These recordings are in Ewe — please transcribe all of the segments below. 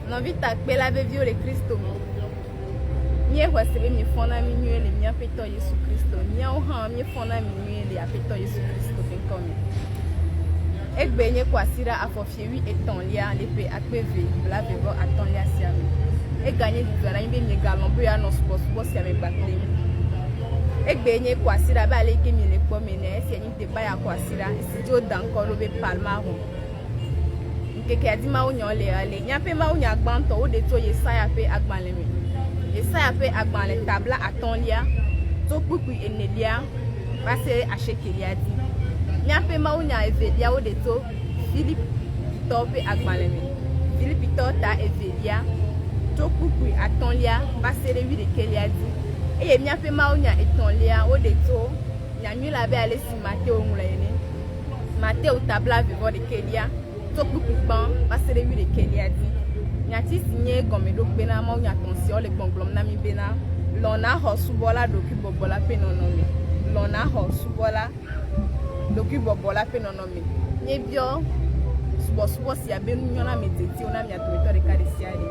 Nɔvi takpela veviwo le Kristo me, míexɔe se be miefɔ na mí nyuie le mía Aƒetɔ Yesu Kristo. Míawo hã míefɔ na mi nyuie le Aƒetɔ Yesu Kristo ƒe ŋkɔ me. Egbe nye kwasiɖa afɔfiɛ wuietɔ̃lia le ƒe akpe 2025lia sia me. Eganye dzidzɔ na mí be miegalɔ̃ be yewoanɔ subɔsubɔ sia me kpakple mí. Egbe nye kwasiɖa abe ale yi ke miele kpɔm ene, esia nye Debaya kwasiɖa si dzi woda ŋkɔ ɖo be Palmaro. Ŋkekea dzi mawunya le ale. Míaƒe mawunya gbãtɔ woɖe tso Yesaya ƒe agbalẽ me. Yesaya ƒe agbalẽ ta bla atɔ̃lia tso kpukpui enelia va se ɖe asiekelia dzi. Míaƒe mawunya evelia woɖe tso Filipitɔwo ƒe agbalẽ me. Filipitɔwo ta evelia tso kpukpui atɔ̃lia va se ɖe wuiɖekɛlia dzi. Eye míaƒe mawunya etɔ̃lia woɖe tso Nyanyui la abe ale si Mateo ŋlɔe ene. Mateo ta blaeve-vɔ-ɖekɛlia tso kpukpui gbã va se ɖe wuiɖekɛlia dzi. Nyati si nye gɔmeɖokpe na mawunyatɔ̃ siawo le gbɔgblɔm na mí bena, Lɔ̃ nàxɔ subɔla ɖokuibɔbɔla ƒe nɔnɔme. Lɔ̃ nàxɔ subɔla ɖokuibɔbɔla ƒe nɔnɔme. Míebiɔ subɔsubɔ sia be nunyɔnamedetiwo na mia dometɔ ɖeka ɖesiaɖe.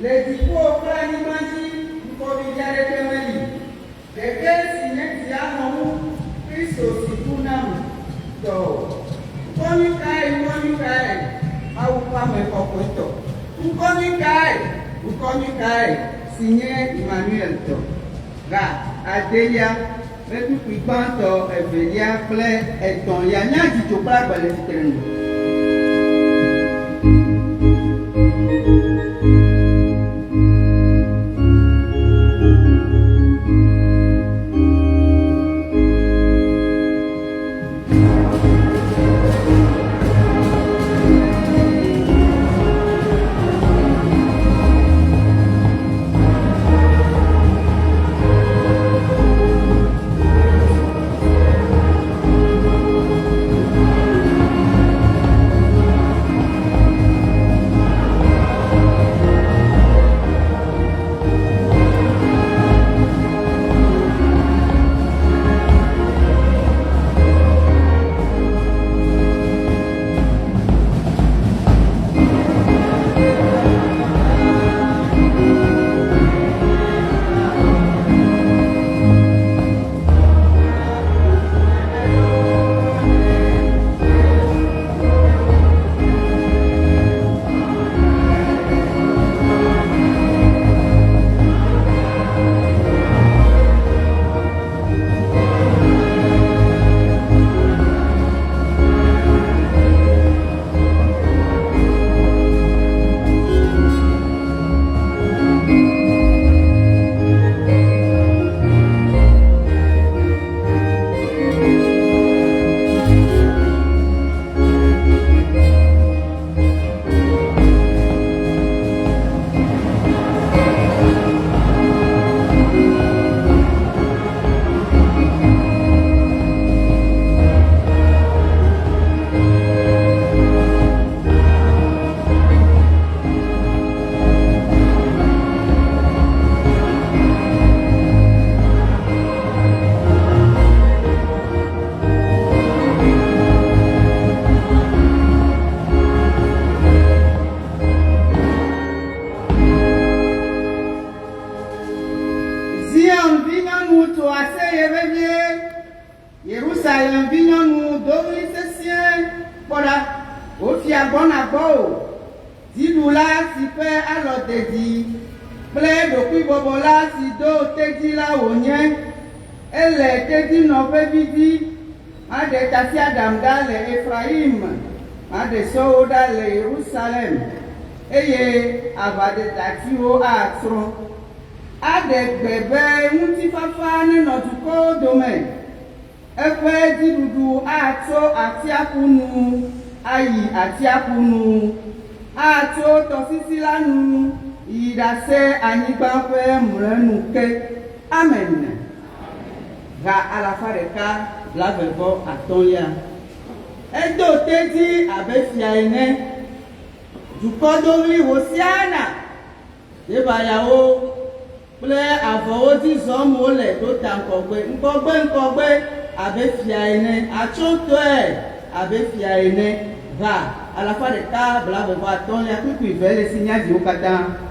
Le dziƒo kple anyigba dzi ŋkɔ vivi aɖeke meli, ɖeke si nye dzi anɔ wu Kristo si ku nam tɔ o. Ŋkɔ nyui kae, ŋkɔ nyui kae, Mawu ƒe ame kɔkɔetɔ! Ŋkɔ nyui kae, ŋkɔ nyui kae, si nye Imanuel tɔ! Ga adelia, ƒe kpukpui gbãtɔ, evelia kple etɔ̃lia. Míadzi tso kple agbe le tsitre nu. Zion vinyɔnu tso aseye vevie, Yerusalem vinyɔnu do ɣli sesĩe, Kpɔ ɖa, wò fia gbɔna gbɔwò, dziɖula si ƒe alɔ de dzi kple ɖokuibɔbɔla si do tedzi la wònye. Ele tedzinɔ ƒe vi dzi. Maɖe tasiaɖam ɖa le Efrayim, maɖe sɔwo ɖa le Yerusalem, eye aʋadedatiwo atsrɔ̃. Aɖe gbe be ŋutifafa nenɔ dukɔwo dome. Eƒe dziɖuɖu atso atsiaƒu nu ayi atsiaƒu nu, atso tɔsisi la nu yi ɖase anyigba ƒe mlɔenu ke. Amen. Ha alafa ɖeka blaeve vɔ atɔ̃lia. Edo tedzi abe fia ene. Dukɔ do ɣli Hosiana! Deʋayawo kple avɔwo dzi zɔm wole ɖo ta ŋgɔgbe, ŋgɔgbe, ŋgɔgbe abe fia ene, atsyɔ̃tɔe abe fia ene. Ha alafa ɖeka blaeve vɔ atɔ̃lia kpukpui eve le esi míadzi wo katã.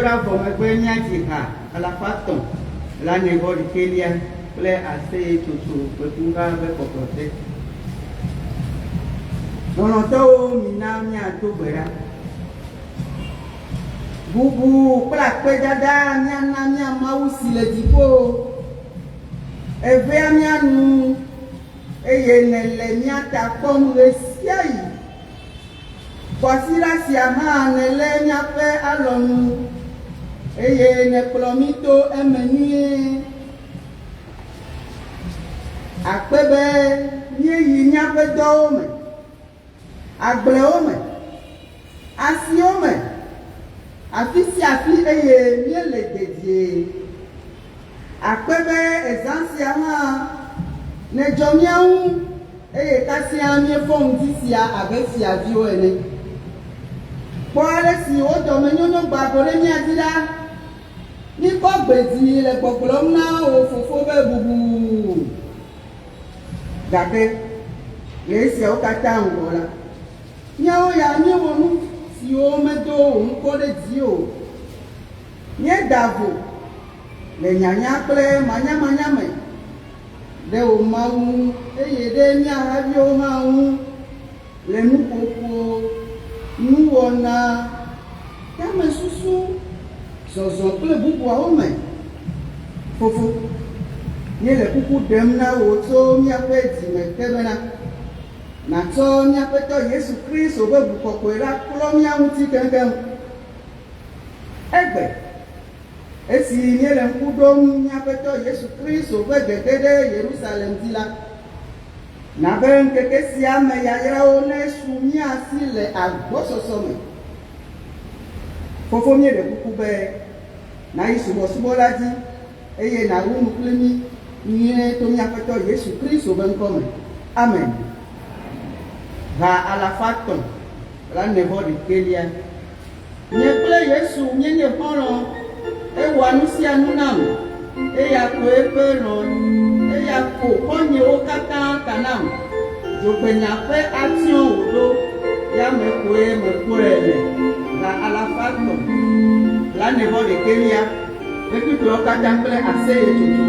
gbedodoɖa vɔ megbe míadzi ha alafa etɔ̃ blaene-vɔ-ɖekɛlia kple aseyetsotso ƒekuha ƒe kpɔkplɔ te. Lɔlɔ̃tɔwo, mina míado gbe ɖa. Bubu kple akpedada míana mía Mawu si le dziƒo. Èvea mía nu eye nèle mía ta kpɔm ɣesiaɣi. Kwasiɖa sia hã nèlé míaƒe alɔnu eye nèkplɔ mí to eme nyuie. Akpe be míeyi míaƒe dɔwo me, agblewo me, asiwo me, afi sia afi eye míele dedie. Akpe be ezã sia hã nèdzɔ mía ŋu eye kasia míefɔ ŋdi sia abe fiaviwo ene. Kpɔ ale si wò dɔmenyonyo gba go ɖe mía dzi ɖa! Míkpɔ gbe dzi le gbɔgblɔm na wò fofo be bubuu. Gake le esiawo katã ŋgɔ la, míawo ya míewɔ nu siwo medo wò ŋkɔ ɖe dzi o. Míeda vo le nyanya kple manyamanya me ɖe wò Mawu ŋu eye ɖe mía haviwo hã ŋu le nuƒoƒo, nuwɔna, tamesusu, zɔzɔ kple bubuawo me. Fofo, míele kuku ɖem na wò tso míaƒe dzi me ke bena, nàtsɔ mía Aƒetɔ Yesu Kristo ƒe ʋu kɔkɔe la klɔ mía ŋuti keŋkeŋ. Egbe, esi míele ŋku ɖom mía Aƒetɔ Yesu Kristo ƒe gege ɖe Yerusalem dzi la, na be ŋkeke sia me yayrawo nesu mía si le agbɔsɔsɔ me. Fofo, míeɖe kuku be nàyi subɔsubɔ la dzi eye nàwu nu kpli mí nyuie to mía Aƒetɔ Yesu Kristo ƒe ŋkɔ me. Amen. Ha alafa etɔ̃ blaene-vɔ-ɖekɛlia. Nye kple Yesu míenye xɔlɔ̃, ewɔa nu sia nu nam, eya koe ƒe lɔ, eya ko xɔ̃nyewo katã ta nam. Dzogbenya ƒe atsyɔ̃ wòɖo, ya me koe mekpɔe le. Ha alafa etɔ̃ blaene-vɔ-ɖekɛlia ƒe kpukpuiawo katã kple aseyetsotso.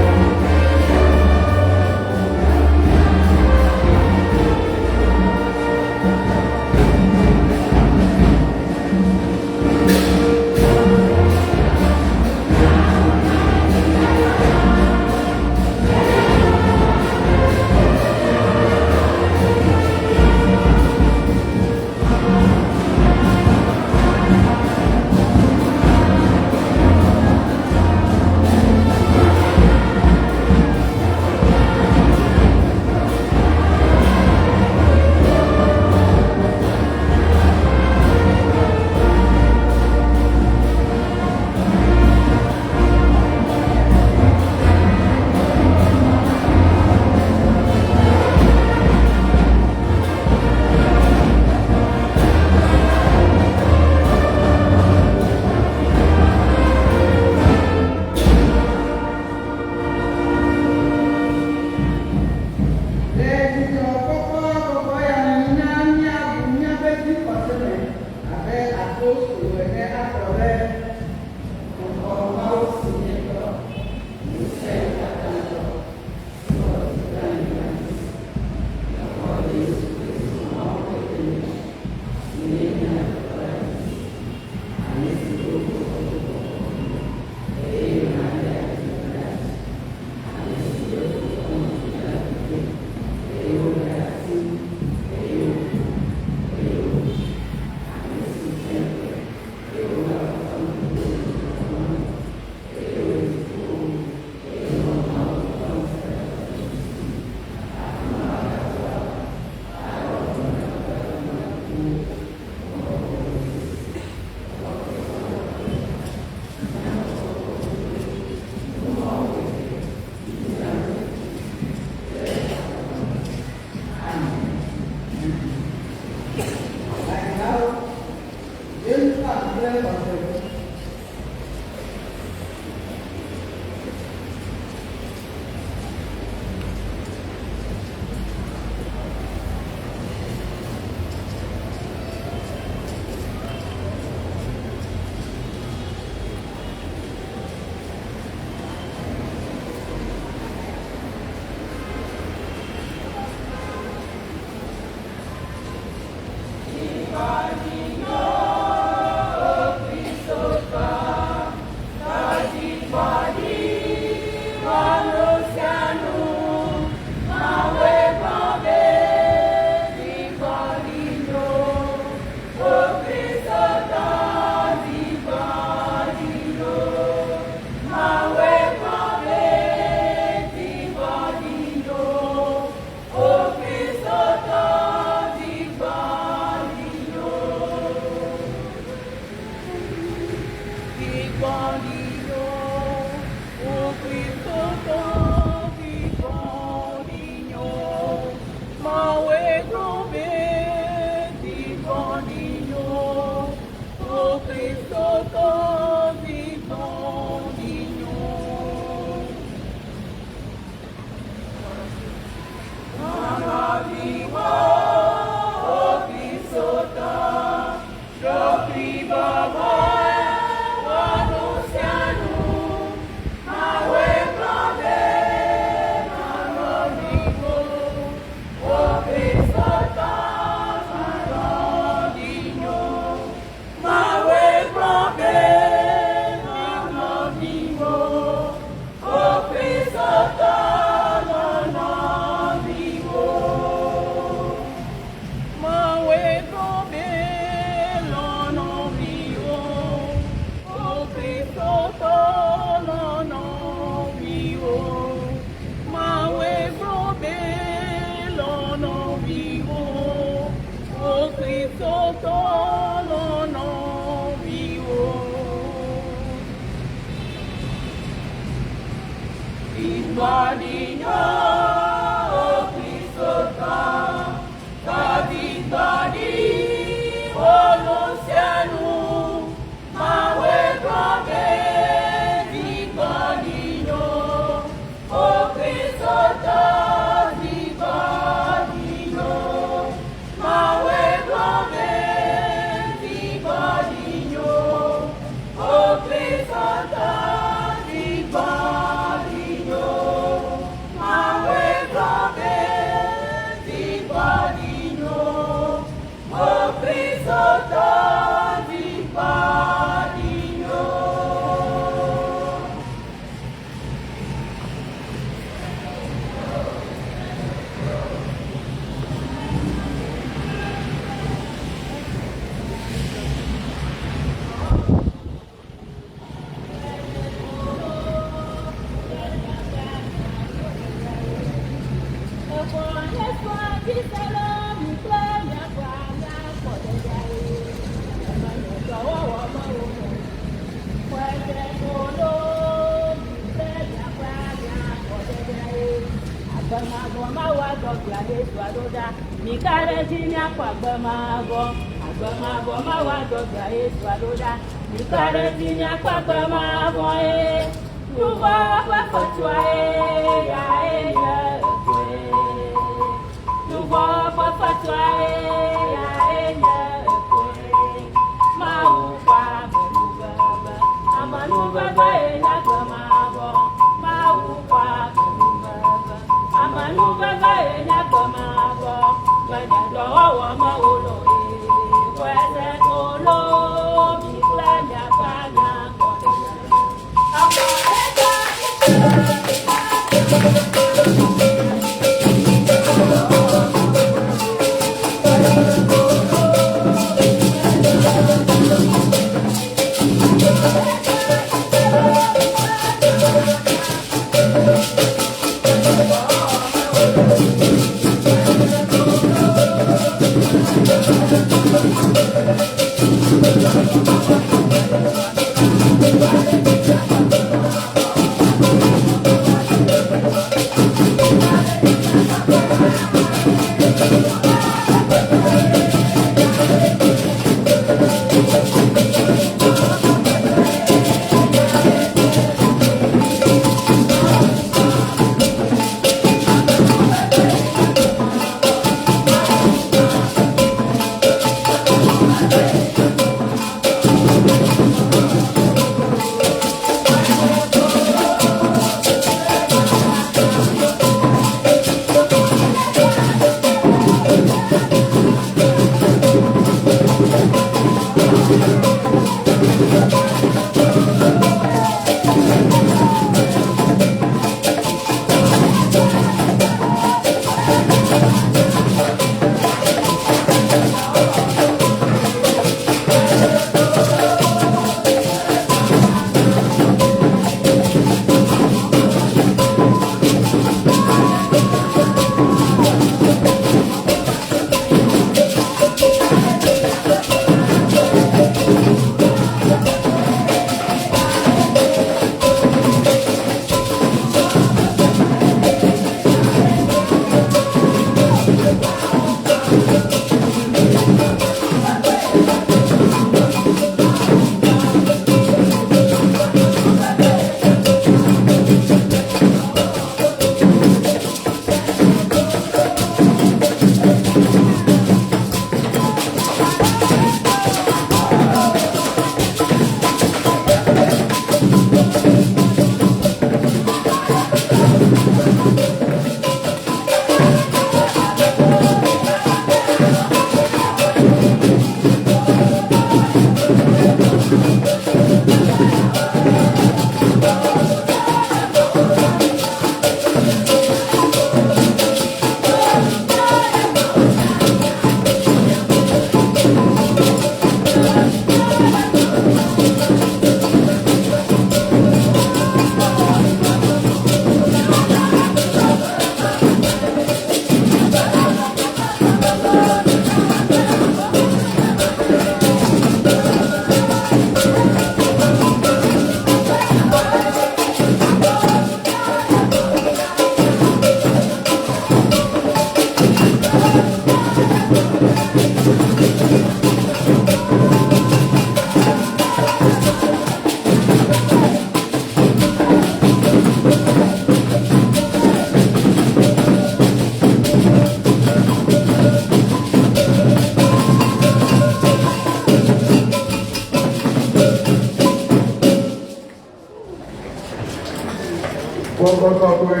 Gbɔgbɔ kɔkɔe.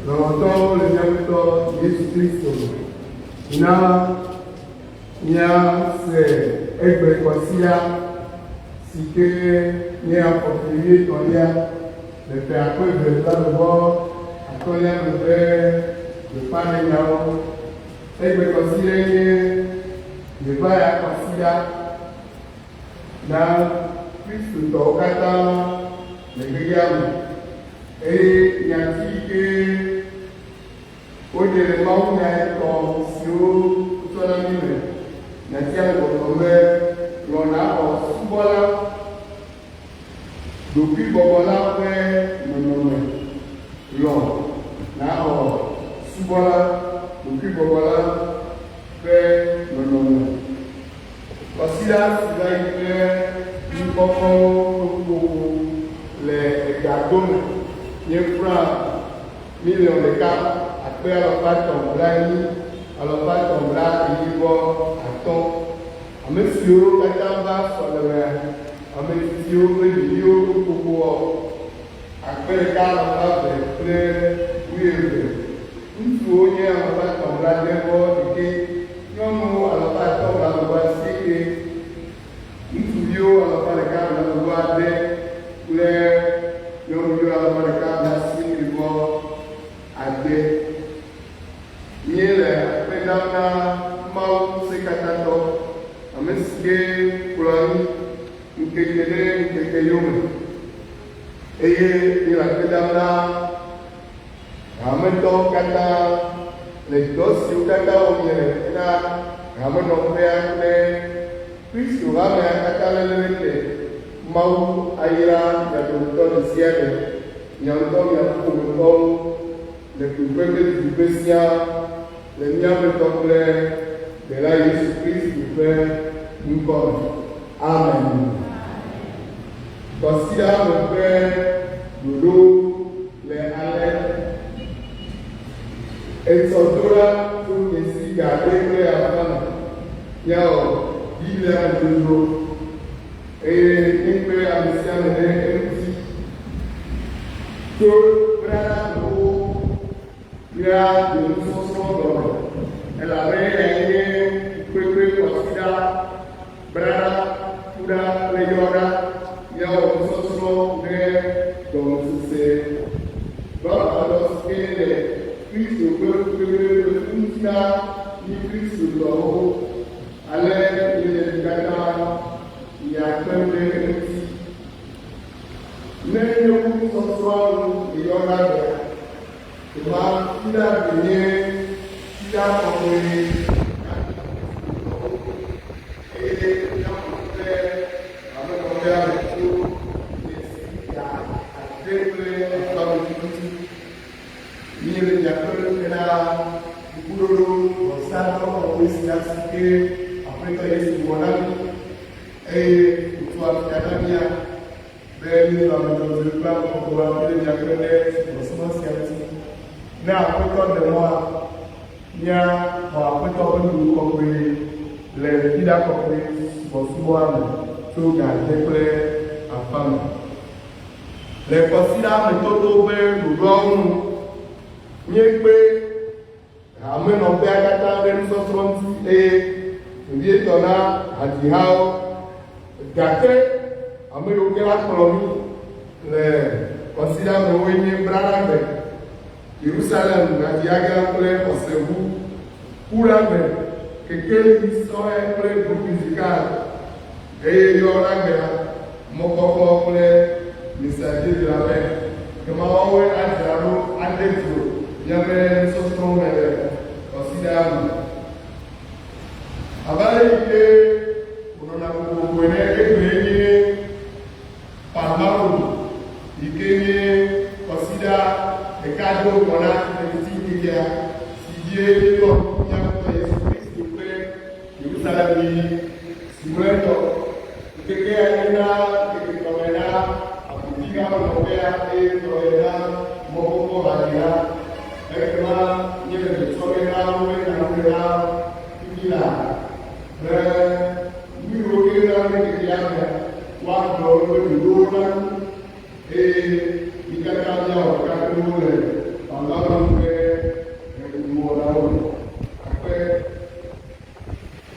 Lɔlɔ̃tɔwo le mía ŋutɔ Yesu Kristo me. Na míase egbe kɔsia si ke nye afɔkli wuietɔ̃lia le ƒe akpe eve blaeve vɔ atɔ̃lia me ƒe gbeƒãɖenyawo. Egbe kɔsiɖe nye Yesaya kɔsiɖa na Kristotɔwo katã le xexea me eye nyati yi ke woɖe le mawunya etɔ̃ siwo wotsɔ na mí me. Nyatia le gbɔgblɔm be, Lɔ̃ nàxɔ subɔla ɖokuibɔbɔla ƒe nɔnɔme. Lɔ̃ nàxɔ subɔla ɖokuibɔbɔla ƒe nɔnɔme. Kwasiɖa si va yi ƒe nukpɔkpɔwo ƒe ƒuƒoƒo le ega dome nye franc miliɔn ɖeka akpe alafa etɔ̃ blaenyi alafa etɔ̃ blaenyi vɔ atɔ̃. Ame siwo katã va sɔlemea, ame tsitsiwo kple ɖeviwo ƒe ƒuƒoƒo wɔ akpe ɖeka alafa eve kple wuieve. Ŋutsuwo nye alafa etɔ̃ blaade vɔ ɖekɛ, nyɔnuwo alafa atɔ̃ blaeve vɔ asieke, ŋutsuviwo alafa ɖeka blaeve vɔ ade kple nyɔnuviwo alafa ɖeka blaasieke vɔ ade. Míele akpe dam na Mawu Ŋusẽkatãtɔ, ame si ke kplɔa mí ŋkeke ɖe ŋkeke yome, eye míele akpe dam na Hametɔwo katã le dɔ siwo katã wɔm miele hena hamenɔƒea kple Kristo hamea katã léle ɖe te. Mawu ayra mia dometɔ ɖesiaɖe, mia ŋutɔ miaƒe ƒometɔwo le kpuiƒe kple didiƒe siaa le mía Aƒetɔ kple Ɖela Yesu Kristo ƒe ŋkɔ me. Amen. Kwasiɖa me ƒe ɖoɖo le ale, Etsɔ do ɖa tso ɣleti ga ade kple afã me míawɔ Biblia me dzodzro eye míekpe ame sia ame ɖe eŋuti. Tso bradamewo míadze nusɔsrɔ̃ gɔme elabe eyae nye kpekpe kwasiɖa Braɖa, kuɖa kple yɔɖa míawɔ nusɔsrɔ̃ ɖe gɔmesese vavãtɔ si ke le Kristo ƒe fukpekpe ƒe ku ŋuti na mí Kristotɔwo. Ale míele mi katã miakpe ɖe eŋuti. Ne míewu nusɔsrɔ̃a nu le yɔɖa mea, ema kuɖa gbe nye kuɖa kɔkɔe na mí Kristotɔwo eye míaƒo nu ɖe hamenɔƒea me tso dzesi ga ade kple afã me tututu. Míele mia kpem hena ŋkuɖoɖo vɔsadɔ kɔkɔe sia si ke Aƒetɔ Yesu wɔ na mí eye wòtu afia na mía. Be míenɔ ame dzɔdzɔe kple ame kɔkɔewo hafi ɖe míakpe ɖe subɔsubɔ sia ŋuti. Ne Aƒetɔ ɖe mɔa, míaxɔ Aƒetɔ ƒe nuɖuɖu kɔkɔe le Fiɖa Kɔkɔe subɔsubɔa me tso ga ade kple afã me. Le kwasiɖa me toto ƒe ɖoɖoawo nu, míekpe hamenɔƒea katã ɖe nusɔsrɔ̃ ŋuti eye vevietɔ na hadzihawo. Gake ame yiwo ke la kplɔ mí le kwasiɖa me woe nye Braɖagbe, Yerusalem Hadzihaga kple Xɔseʋu, Kuɖagbe, Kekeli Sɔhɛ kple Brooklyn eye Yɔɖagbea, Mɔkpɔkpɔ kple Messager de la Paix. Ekema woawoe adzra ɖo ade dzo míaƒe nusɔsrɔ̃wo me le kwasiɖaa me. Abe ale yi ke wònɔna kokoko ene, egbee nye Palmarum yi ke nye kwasiɖa ɖeka do ŋgɔ na ɣletiŋkekea si dzie míeyɔ mía Aƒetɔ Yesu Kristo ƒe Yerusalem yiyi si mlɔetɔ. Ŋkekea nyena ŋkeke tɔxɛ na aƒudziɣamenɔƒea eye tɔxɛ na mɔkpɔkpɔ hadziha. Ekema míele gbe tsɔ ge na woƒe nyanuɖela fifi laa be nu yiwo ke na ŋkekea mea, woagblɔ woƒe ɖoɖowo na mí eye mí katã míawɔ ɖeka kpli wo le Pangalon ƒe nuwɔnawo me. Akpe.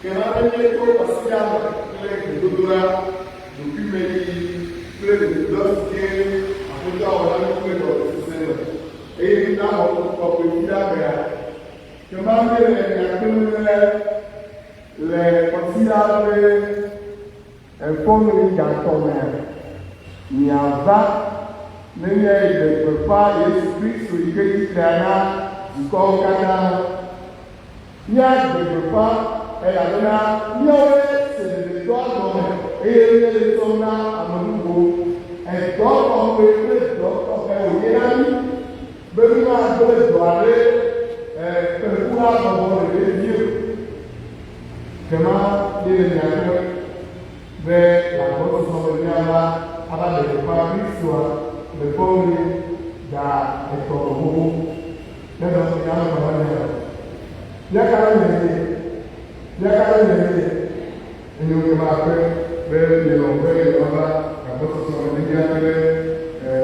Ke hã ne míeto kwasiɖa me kple gbedodoɖa, ɖokuimeyiyi, kple dɔ si ke Aƒetɔa wɔ na mí kple gɔmesese me eye mína xɔ kɔkɔe fiɖa mea, ke ma míele nya kpem be le kwasiɖa ƒe efɔŋli gatɔ mea, miava ne míayi ɖe gbeƒã Yesu Kristo yi ke tsitrea na dukɔwo katã. Míaɖe gbeƒã elabena míawoe se ɖeɖedɔa gɔme eye míele etsɔm na ame bubuwo. Edɔ kɔkɔe kple dɔ tɔxɛ wònye na mí be mímagblẽ dɔa ɖe kpẽkuha bɔbɔ ɖeɖe dzi o. Ekema míele mia kpem be le agbɔsɔsɔ me míava ava ɖe gbeƒã Kristoa le fɔŋli ga etɔ̃ me xoxo. Ne dɔ si ame kɔ na mía o. Mía ka ɖe mía dzi. Mía ka ɖe mía dzi. Enyo ke ma kpe be mielɔ̃ be yewoava agbɔsɔsɔ me ne míakpe ɖe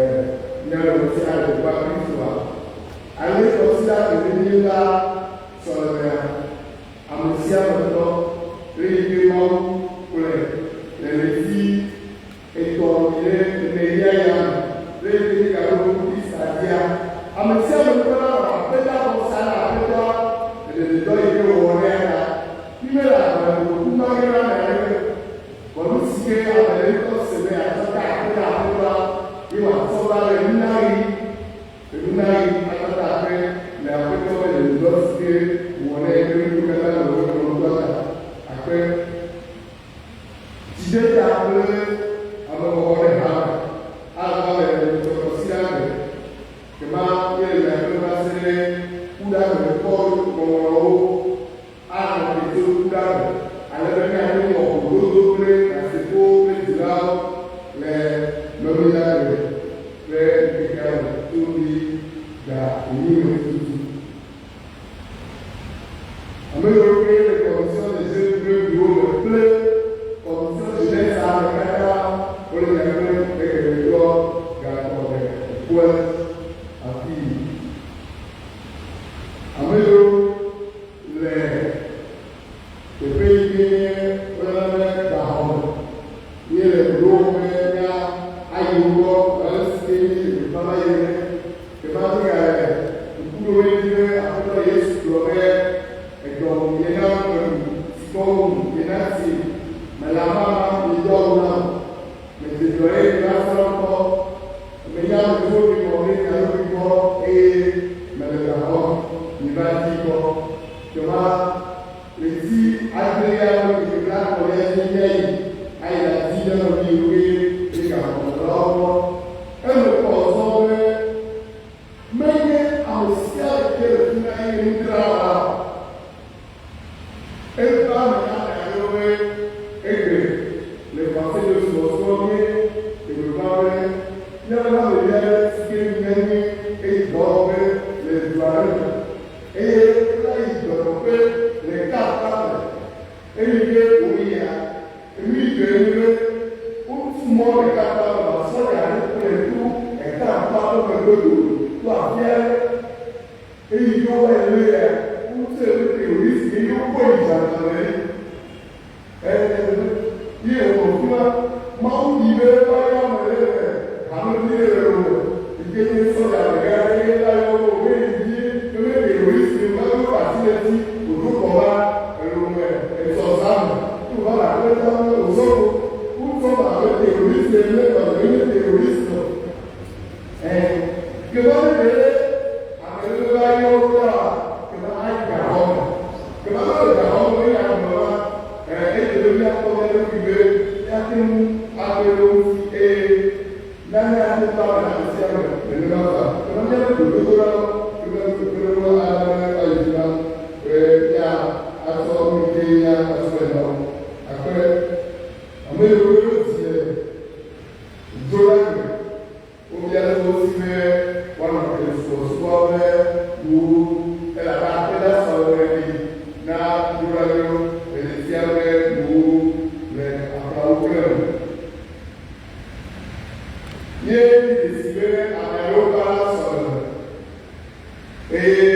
mía nɔvi sia le gbeƒã Kristoa. Ale kɔsiɖa ke ne míeva sɔlemea, ame sia ame tɔ ɣeyiɣi ke Mawu kplɔe le ɣleti etɔ̃ yi ɖe enelia ya me, le yi ke míegaɖo ŋku Easter dzia, ame sia ame kpɔna wɔ aƒetɔ vɔsa na aƒetɔa le ɖeɖedɔ yi ke wòwɔ nɛ ta. Mí mele agbalẽ kotoku ma ge na ame aɖeke o. Vɔ nu si ke ame ɖe ŋutɔ se be yeatsɔ ka aƒetɔ aƒetɔa ye wòatsɔ va le nunaɣi, enunaɣi atsɔ ka aƒe le aƒetɔ ƒe ɖeɖedɔ si ke wòwɔ nɛ kple nuyiwo katã le wòƒe lɔlɔ̃nudɔa ta. Akpe. Dzideta kple amexɔxɔ ɖe ha me ava le ŋutɔtɔsia me. Kema míele nya gblɔm va se ɖe kuɖa me kɔ ŋɔŋlɔwo anɔ te tso kuɖa me ale be míate ŋu wɔ ʋudodo kple ɖasefowo kple dzilawo le Memleɖagbe ƒe ŋkekea me tso ŋdi ga enyi me tututu. Ame yiwo ke le Commission des Jeunes kple Bureau me kple Commission Jeunesse me katã wole nya gblẽm egeɖeɖɔ gatɔ le ekpɔe afii. Ame yiwo le teƒe yi ke nye woyɔna be gaxɔ me míele ɖoɖo wɔm be mía ayi wo gbɔ abe ale si ke míele gbeƒã va yi ene. Gbeƒã míegale ŋku ɖom edzi be Aƒetɔ Yesu gblɔ be, Edɔ miena meɖu, tsikɔ wum, miena tsim, mele amama, miedo awu nam, medze dɔ eye mieva srãm kpɔ, menya amedzrowo mixɔ ɖe mia ɖokui gbɔ eye mele gaxɔ me, mieva dii kpɔ. Kema ɣleti adrelia ƒe ŋkeke blaetɔ̃lia dzi míayi ayi ɖadi mía nɔvi yiwo ke le gaxɔmenɔlawo gbɔ. Eme kɔ zɔ be menye ame sia ame ke le fi ma ye nye nudzrawɔla o. Eva eme na ame aɖewo be egbe le Kɔnselio subɔsubɔ nye gbeƒã be míaƒe hamevi aɖe si ke míenye eyi dɔwɔƒe le du aɖe me eye eva yi dɔnɔƒe le Cap la me. Eyi ke wòyia, enu yi dzɔe nye be wotu mɔ ɖeka kpla me va sɔdza aɖe kplɔe to eka kpla ƒe megbe dome to afi aɖe. Eyi ke wova yi léa, wotsɔe be terorist ye wokɔe yi gendarmerie. Ɛ ye wònɔ fi ma. Mawu di be woayɔ ame ɖe le hamevi ɖe le Rome yi ke nye sɔdza amegã aɖe ye va yɔ wo be yi vie be menye terorist ye o gake woɖe asi le eŋuti wòɖo kɔ va Rome etsɔ zã me. Ye wòva le aƒe ta be wòzɔ go. Wotsɔ abe terorist ene vɔ menye terorist o. Ɛ ke va ne ɖe ame ɖe va yɔ wo ɖa ke va ayi gaxɔ me. Ke va ne le gaxɔ me be yeagblɔ la, ɛ edze be míakpɔ mía ɖokui be míate ŋu akpe ɖe wo ŋuti eye nane ate ŋu ava na ame sia ame nenema faa. Ke va míaƒe gbedodoɖawo kple míaƒe kpekpeɖeŋu ana be woayi dzi na be míatsɔ nu yi ke hiã atsɔe na wo. Akpe ame yiwo wodzi le Dzoɖagbe. Wobia tso wo si be woanɔ te le subɔsubɔa ƒe nuwuwu, elabe aƒe la sɔleme ɖi na Dzoɖagbewo le ɣletia ƒe nuwuwu le aƒlawu kple me. Míedi dzesi be ame aɖewo va sɔleme eye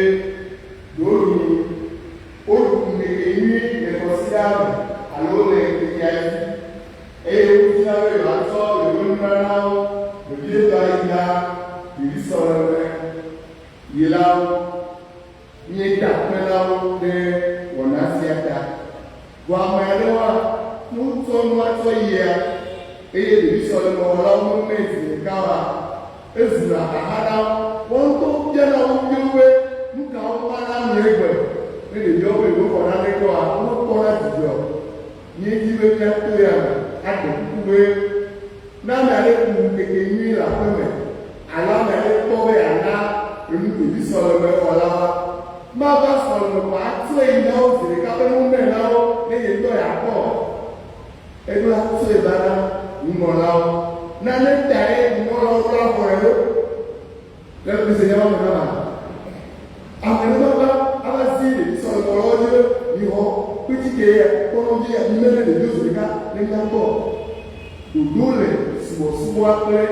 ɖewohĩ woɖu ŋkekenyui le kɔsiɖaa me alo le ŋkekea dzi eye wodina be yewoatsɔ yewoƒe nunanawo, vevietɔ ayi na ɖevisɔleme yilawo. Míeda akpe na wo ɖe wɔna sia ta. Vɔ ame aɖewoa, ne wotsɔ nua tsɔ yia eye ɖevi sɔlemewɔlawo memee zi ɖeka oa, ezuna xaxa na wo. Woawo ŋutɔwo biana wo viwo be, Nu ka woma na mi egbe? Ne ɖeviawo be yewomexɔ naneke oa, womekpɔna dzidzɔ o. Míedi be míato ya me aɖe kuku be ne ame aɖe ɖu ŋkekenyui le aƒe me alo ame aɖe kpɔ be yeana enu ɖevi sɔlemexɔlawoa, mava sɔleme ko atsɔe yi na wo zi ɖeka be ne womɛ na wo ne ye ŋutɔ yeakpɔ o. Eɖo atsɔe va na nunɔlawo. Nane tae nunɔlawo ɖo afɔe ɖo. Le mise nya ma me na ma. Ame ɖe mava ava zi ɖevi sɔlemewɔlawo dzi be mixɔ kpetike ya, kpɔnɔvi ya, mimɛ ne ɖeviwo zi ɖeka ne míakpɔ ɖoɖo le subɔsubɔa kple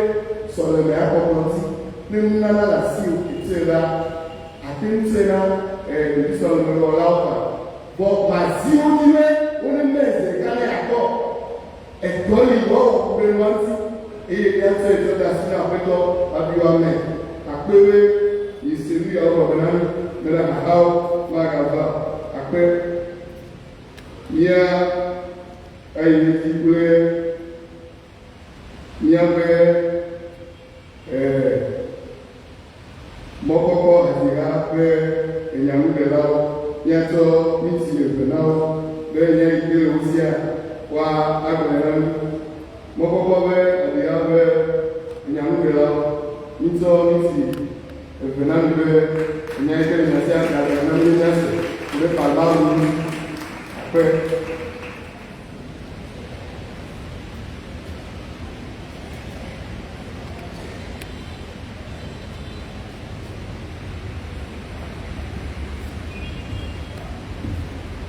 sɔlemea kpɔkplɔ ŋuti. Ne nunana le asiwò etsɔe va, àte ŋu tsɔe na ɖevi sɔlemewɔlawo faa. Vɔ mazi wo dzi be wone mɛ zi ɖeka ne yeakpɔ. Edɔ li woawɔ ku ɖe nua ŋuti, eye míatsɔe tsɔ de asi na Aƒetɔ hafi woamè. Akpe be miese nu yawo gɔme na mí bena xaxawo magava o. Akpe. Mía ayi edzi kple míaƒe Mɔkpɔkpɔ hadziha ƒe enyanuɖelawo, míatsɔ miti eve na wo be nya yi ke le wo sia woa agblɔe na mí. Mɔkpɔkpɔ ƒe hadziha ƒe enyanuɖelawo, mítsɔ miti eve na mi be enya yi ke le mia sia miagblɔe na mí ne míase ku ɖe Palmaru ŋu. Akpe.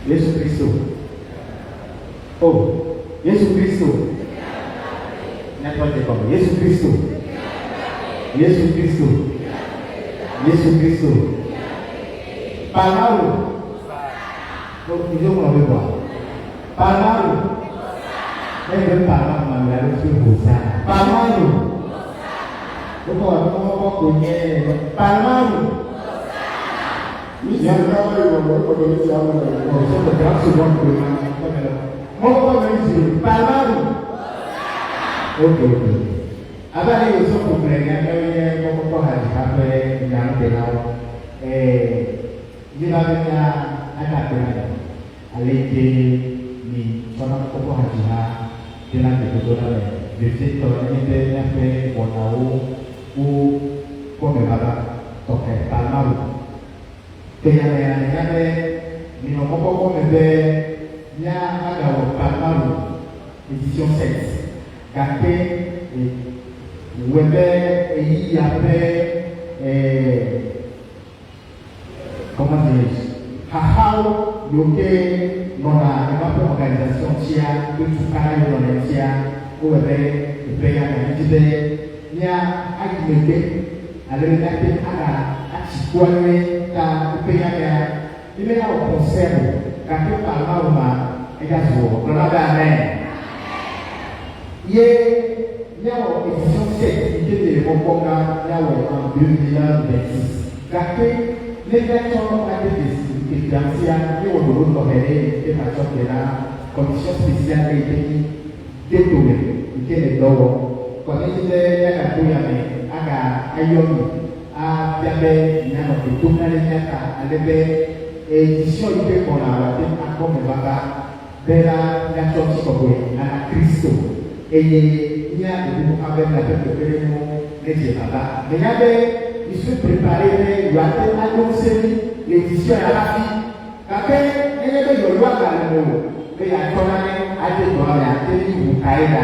Yesu Kristo. Oh, Yesu Kristo. Míatrɔ dze gɔme. Yesu Kristo. Yesu Kristo. Yesu Kristo. Palmaru. Oh, mi ŋlɔ be bɔa. Palmaru. Ne be palmaru ma mi la ɖo fi Hosanna. Palmaru. Wokɔ mɔkpɔkpɔ ko nye Palmaru. Mi si ɖeka va yi wɔ ekpɔtɔ mi si ame le. Oh, so the grand second ko na mɔkpɔkpɔ me zi Palmaru. Ok, ok. Abe ale yi osɔfo gblɔe ene, míawoe nye mɔkpɔkpɔ hadziha ƒe nyanuɖelawo. Ee, míeva be mía ada akpe na mi ale yi ke mi tsɔna mɔkpɔkpɔ hadziha dena gbedodoɖa me, vevietɔ nenye be míaƒe wɔnawo wo kpɔ mevava tɔxɛ Palmaru. Ke ya me anya be minɔ mɔkpɔkpɔ me be mía agawɔ Palmaru édition 7 gake wɔe be ɣeyiɣia ƒe comment dirais-je, xaxawo yiwo ke nɔna emaƒe organisation ŋutia kple tukaɖa yiwo nɔna eŋutia, wowɔe be eƒe ya me mídi be mía ayi megbe ale be míate ŋu aga atsi kua nyuie ta eƒe ya mea mímenya wɔ concert o gake Palmaru ma ega zu wɔ. Gblɔ na be amen. Ye míawɔ édition 7 yi ke míele mɔ kpɔm na míawɔe en 2026. Gake ne míatsɔ ade dzesi ŋkekea ŋutia, míewɔ ɖoɖo tɔxɛ ɖe yi ke matsɔ ke na commission spéciale ɖe yi ke nyi Detome yi ke le dɔ wɔm. Kpɔ míedi be míagato yame aga ayɔ mi afia be mianɔ gbe dom ɖa ɖe mía ta ale be édition yi ke gbɔna wòate ŋu akpɔ mevava bena míatsɔ ŋutikɔkɔe ana Kristo eye míaɖe kuku hã be miaƒe kpekpeɖeŋuwo nedze vava. Menya be misue préparé be yewoate ŋu ado ŋusẽ mí le édition ya hafi. Gake nenye be yɔyɔa gale mewò be yeatsɔ nane ade dɔa mea, ke mí ŋu kae ɖa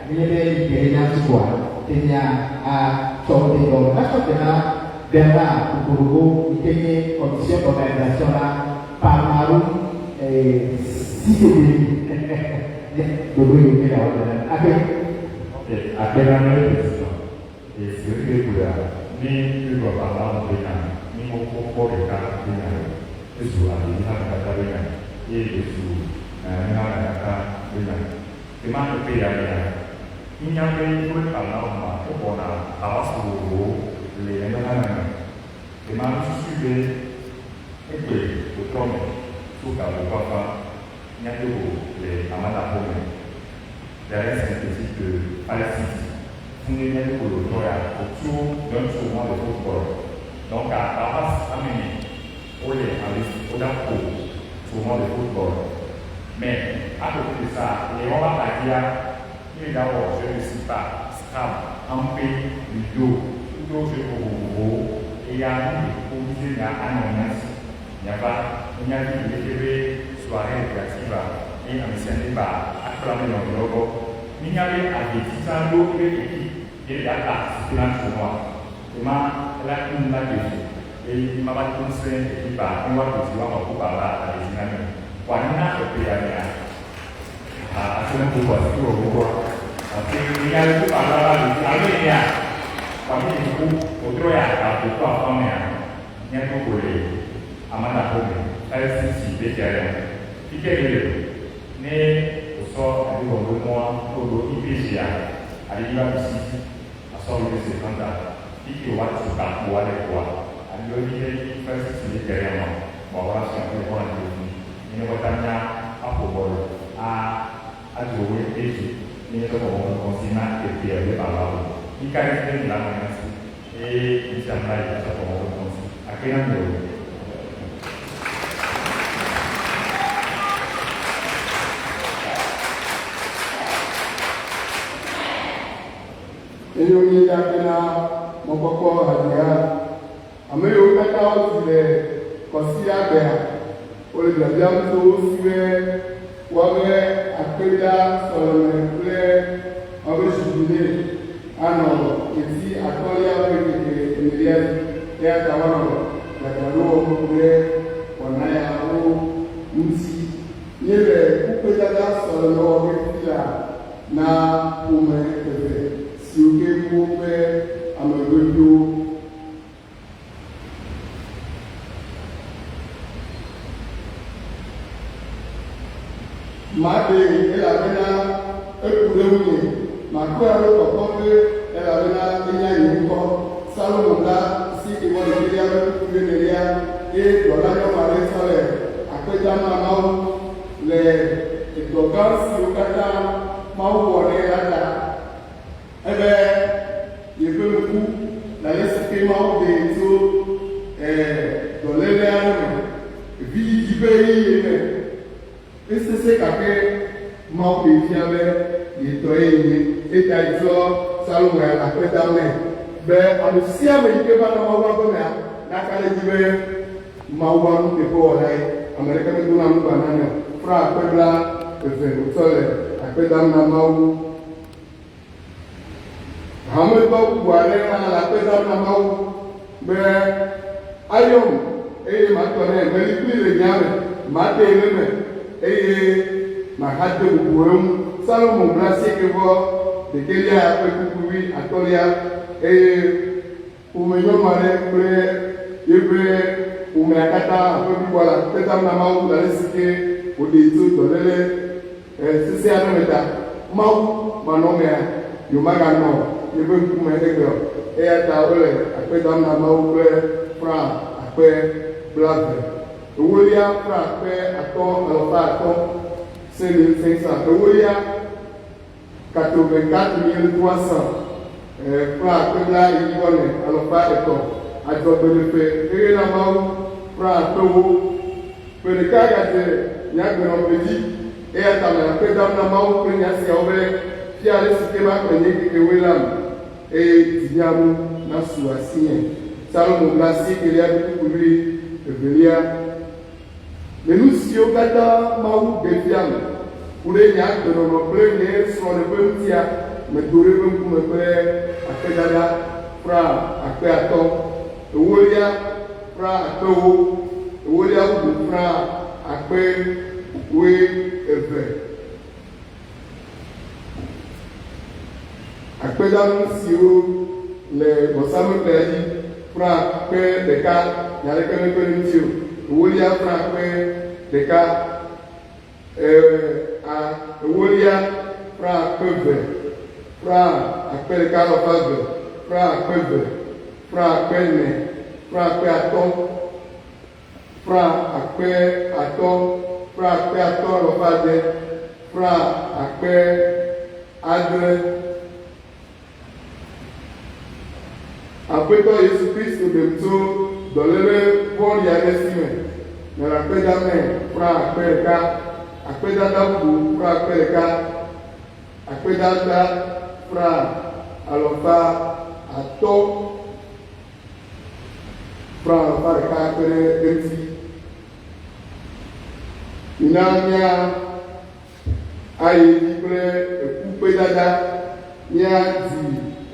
nenye be mìte ɖe mía ŋuti koa, ke mía atsɔ wo de dɔ me. Matsɔ gbe na Bernard Kokorogo yi ke nye Commission d'organisation na Palmaru CCDI ɖoɖo yi ke yeawɔ na mí. Akpe. Ok, akpe na míaƒe president. Esi wòle gblɔa, ne míegblɔ Balaam ƒe nya, ne mɔkpɔkpɔ ɖeka ƒe nya o, ezu amedzidzame katã ƒe nya, eye wòzu nyanyuiame katã ƒe nya. Ke ma ƒe ya mea, mínya be woƒe Balaam ma exɔna paroisse vovovowo le nyanyuiame me. Ke ma mísusui be egbe wòtrɔ me tso gaƒoƒoafa míado go le Amanda ƒome. Derrière synthétique de Five City, fún ne míado go le wòtrɔ ya autour d'un tournoi de football. Donc à paroisse amene wole investi woɖaƒo tournoi de football. Mais à côté de ça, le woƒe axadzia, míeɖawɔ jeu de sipa, scrabble, ampe, ludo kudo jeu vovovowo. Eya nu ɖe mídi be nya anɔ mía si miava ne míavi ɖeke be soirée récréative ne ame sia ame va akpla ame nɔviawo gbɔ. Mínya be avetitsa ɖo eƒe équipe ye ɖe participer na tournoi. Ema ela nu la ɖe eye ma va to ŋusẽ équipe ne woaɖu dzi woaxɔ coupe la aveti na mi. Vɔa nuna eƒe ya mea, ate ŋu ƒo asi wɔ gbogboa. Parce que mínya be coupe la va ɖu dzi alo enea, vɔa mi ɖe kuku wòtrɔ ya gaƒo kple afã mea, míado go le Amanda ƒome Five City be terrain. Fike mi le ne wòsɔ aɖiwɔɖo mɔa woɖo IPG-a aɖi va ɖusi dzi asɔ IPC Fanta fike wòatu gakpo aɖe koa aɖiwo dzi be Five City be terrain ma vɔa woafiã kple xɔna dzi le fi mi ne kɔta mía aƒo bɔlu a adzo woe edzi ne míatsɔ kɔkɔ kɔsi na eƒea be balawo. Mi ka ɖe dzi be mi la nɔ mía si eye mi sia mi la yi atsɔ kɔkɔ kɔsi akpe na mi o. Eye wonye akpe na mɔkpɔkpɔ hadzia. Ame yiwo katã wozi le kɔsiɖagbea, wole biabiam tso wo si be woabe akpeda sɔleme kple woabe jubilé anɔ ɣleti atɔ̃lia ƒe ŋkeke enelia dzi. Eya ta woanɔ dzadzraɖo wɔm ku ɖe wɔna yawo ŋuti. Míele kukpedada sɔleme wɔ ge fifia na ƒome eve siwo ke ku woƒe ame veviwo. Maɖee, elabena eku ɖe ŋunye. Makɔe aɖo kɔkɔƒe, elabena enya nye ŋkɔ. Salomo bla asiekɛvɔ-ɖekɛlia ƒe kpukpui wuienelia, eye dɔlanyɔnu aɖe tsɔ le akpe dam na Mawu le dɔ gã siwo katã Mawu wɔ nɛ la ta. Ebe yeƒe ŋku le ale si ke Mawu ɖee tso dɔléle aɖe me, vidzidzi ƒe ɣeyiɣi me. Esesẽ gake Mawu ɖee fia be ye tɔe yenye. Eya ta etsɔ Salomo ya le akpe dam nɛ be ame sia ame yi ke vana Mawu ƒe aƒemea naka ɖe edzi be Mawu nuteƒewɔlae. Ame aɖeke medona nugbana nɛ o. Fra akpe 20 wòtsɔ le akpe dam na Mawu. Hametɔ bubu aɖe hã le akpe dam na Mawu be ayɔm eye matɔ nɛ. Meli kplii le nya me, maɖee le eme eye mahade bubu eŋu. Salomo blaasieke vɔ ɖekɛlia ƒe kpukpui wui atɔ̃lia eye ƒome nyɔnu aɖe kple yeƒe ƒomea katã aƒe bliboa le akpe dam na Mawu le ale si ke wòɖee tso dɔléle sesẽ aɖe me ta. Mawu manɔmea, yewomaganɔ yeƒe ŋkume egbea o. Eya ta wole akpe dam na Mawu kple franc akpe 20. Ewolia, franc 5500, 5500. Ewolia, 84300, franc akpe 44,300. Adzɔgbeɖefe xexe na Mawu, franc akpe 40. Ƒe ɖeka gadze nye agbenɔƒe dzi, eya ta mele akpe dam na Mawu kple nya siawo be, Fia ale si ke maxlẽ nye ŋkekewoe lam, eye dzinyanu nasu asinye. Salomo 90 ƒe kpukpui wui evelia. Le nu siwo katã Mawu ɖe fiam ku ɖe nye agbenɔnɔ kple nye srɔ̃ɖeƒe ŋutia, medo ɖe eƒe ŋkume kple akpedada franc 5000, ewolia franc 4000, ewolia bubu franc 2000. Akpedanu siwo Le vɔsamlekpuia dzi, franc akpe ɖeka, nya aɖeke mekpe ɖe eŋuti o. Ewolia, franc akpe ɖeka, e, a, ewolia, franc akpe eve, franc akpe ɖeka alafa eve, franc akpe eve, franc akpe ene, franc akpe atɔ̃, franc akpe atɔ̃, franc akpe atɔ̃ alafa ade, franc akpe adre. Aƒetɔ Yesu Kristo ɖem tso dɔléle vɔ̃ɖi aɖe si me. Mele akpe dam nɛ franc akpe ɖeka, akpedada bubu franc akpe ɖeka, akpedada franc alafa atɔ̃, franc alafa ɖeka kpe ɖe eŋuti. Mina mía ayi edzi kple ekukpedada. Míadzi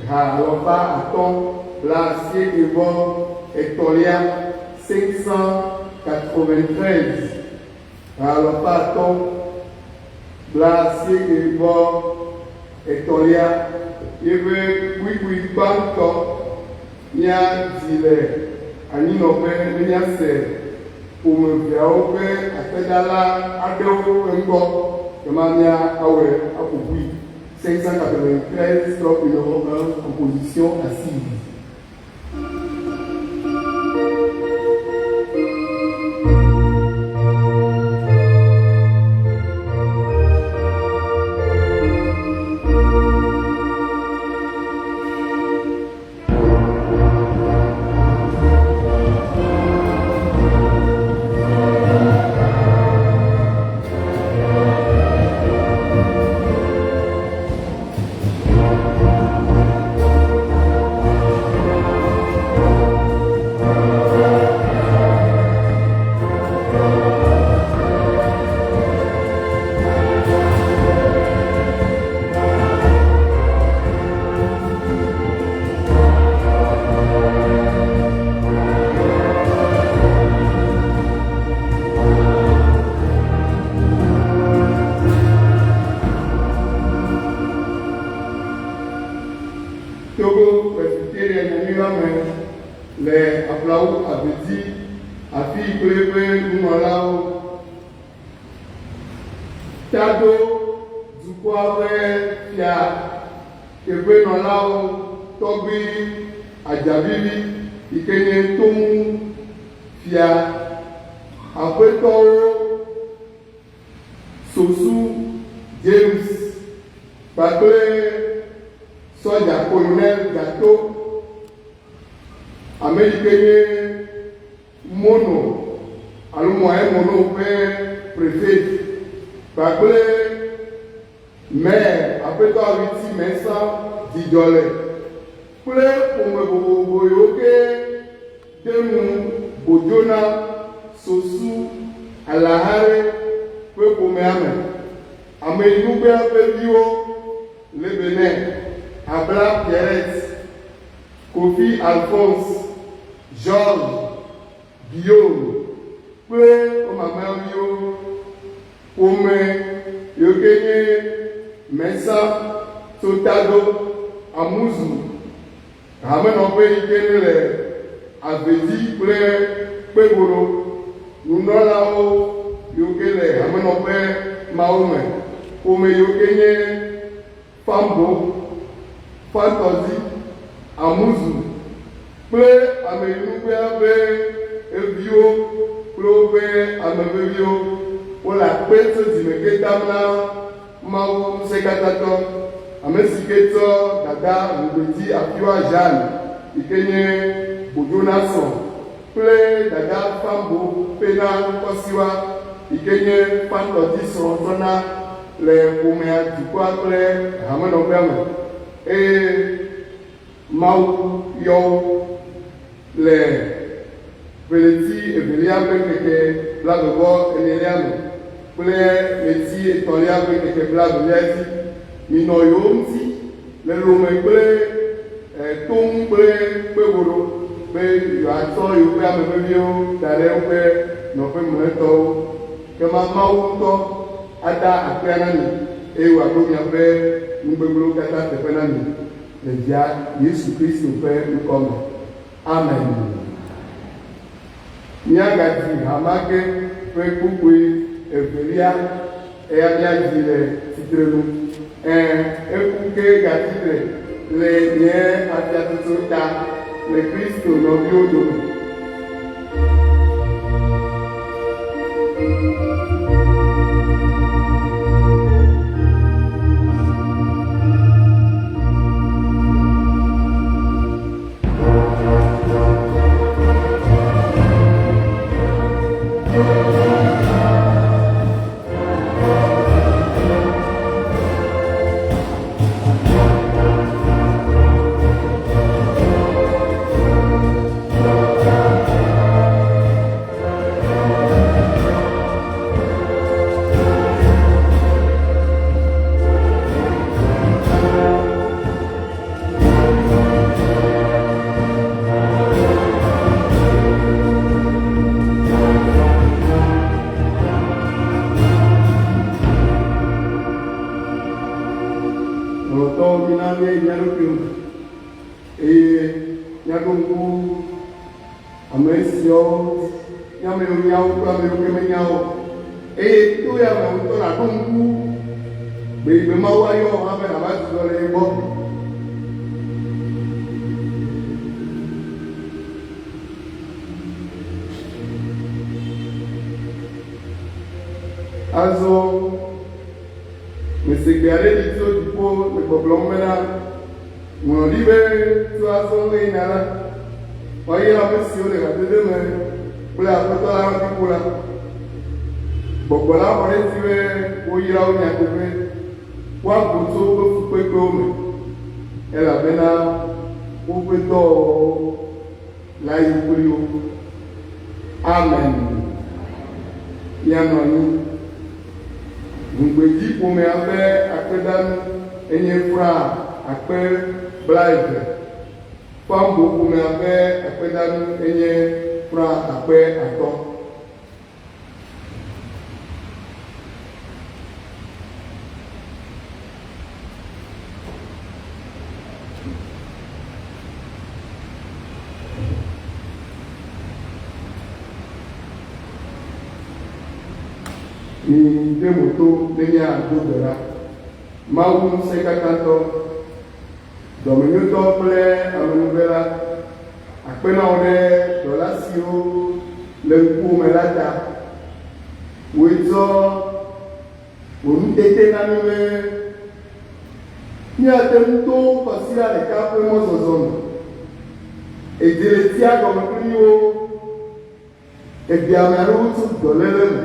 ha 593, 593, ha 593 yeƒe kpuikpui gbãtɔ míadzi le anyinɔƒe ne míase ƒome eveawo ƒe akpedala aɖewo ƒe ŋkɔ, ekema míawɔe aƒo ƒui. 593, strophe numéro 1, en position assise. Togo Presbyterian Nyanyui la me le Aflawo Avedzi afii kple eƒe nunɔlawo. Tado dukɔa ƒe fia teƒenɔlawo tɔgbui Adzavivi yi ke nye Tomu fia aƒetɔwo Sosu James kpakple sɔdza Colonel Gato, ame yi ke nye Mono alo Moyen Mono ƒe prefet kpakple Maire Aƒetɔ Awiti Mensah Dzidzɔle kple ƒome vovovo yiwo ke de nu Bodjona, Sosu, Alahare ƒe ƒomea me. Ameyinugbea ƒe viwo le Benin, Abla Pierrette, Kofi Alphonse, Georges, Guillaume kple wo mamlɛaviwo. Ƒome yiwo ke nye Mensah, Tsotado, Amuzu, hamenɔƒe yi ke le Avedzi kple Kpegoro, nunɔlawo yiwo ke le hamenɔƒe mawo me. Ƒome yiwo ke nye Fambo, Fantɔdzi, Amuzu kple ameyinugbea ƒe eviwo kple woƒe ame veviwo, wole akpe tso dzime ke dam na Mawu Ŋusẽkatãtɔ, ame si ke tsɔ dada ŋugbedzi Afiwa Jeanne yi ke nye Bodjona srɔ̃ kple dada Fambo Pena Kɔsiwa yi ke nye Fantɔdzi srɔ̃ tsɔ na le ƒomea, dukɔa kple hamenɔƒea me, eye Mawu yɔ wo le ɣleti evelia ƒe ŋkeke blaeve-vɔ-enelia me kple ɣleti etɔ̃lia ƒe ŋkeke blaevelia dzi. Minɔ yewo ŋuti le lome kple toŋu kple kpegoɖo be yewoatsɔ yewoƒe ame veviwo da ɖe woƒe nɔƒe mlɔetɔwo. Ekema Mawu ŋutɔ ada akpea na mi, eye wòaɖo miaƒe nu gbegblẽwo katã teƒe na mi. le Via Yesu Kristo ƒe ŋkɔ me. Amen. Míagadzi ha ma ke ƒe kpukpui evelia, eya míadzi le tsitrenu. Ẽ, eku ke gatsi tre le nye afiatsotso ta le Kristo nɔviwo dome. Lɔlɔ̃tɔwo, mina míayi mía ɖokuiwo me eye míaɖo ŋku ame siawo nye ame yiwo nya wo kple ame yiwo ke menya wo o. Eye to ya me ŋutɔ nàɖo ŋku gbe yi gbe Mawu ayɔ wò hã be nàva dzudzɔ le ye gbɔ. Azɔ mese gbe aɖe ɖi tso dziƒo le gbɔgblɔm bena, Ŋlɔ ɖi be tso azɔ eyina la, woayra ame siwo le hadede me kple Aƒetɔ la hafi ku la. Gbɔgbɔ la xɔ ɖe edzi be woyra wo nyateƒe, woavo tso woƒe fukpekpewo me, elabena woƒe dɔwɔwɔwo la yi kpli wo. Amen. Míanɔ anyi. Ŋugbedzi ƒomea ƒe akpedanu enye fra 20,000. Fambo ƒomea ƒe akpedanu enye fra 5000. Mi de mo to ne míado gbe ɖa. Mawu Ŋusẽkatãtɔ, dɔmenyotɔ kple amenuvela, akpe na wò ɖe dɔla siwo le ŋkuwò me la ta. Wòe tsɔ wò nutete na mí be míate ŋu to kwasiɖa ɖeka ƒe mɔzɔzɔ me. Èdze le tsia gɔme kpli mí wo. Eɖe ame aɖewo tso dɔléle me.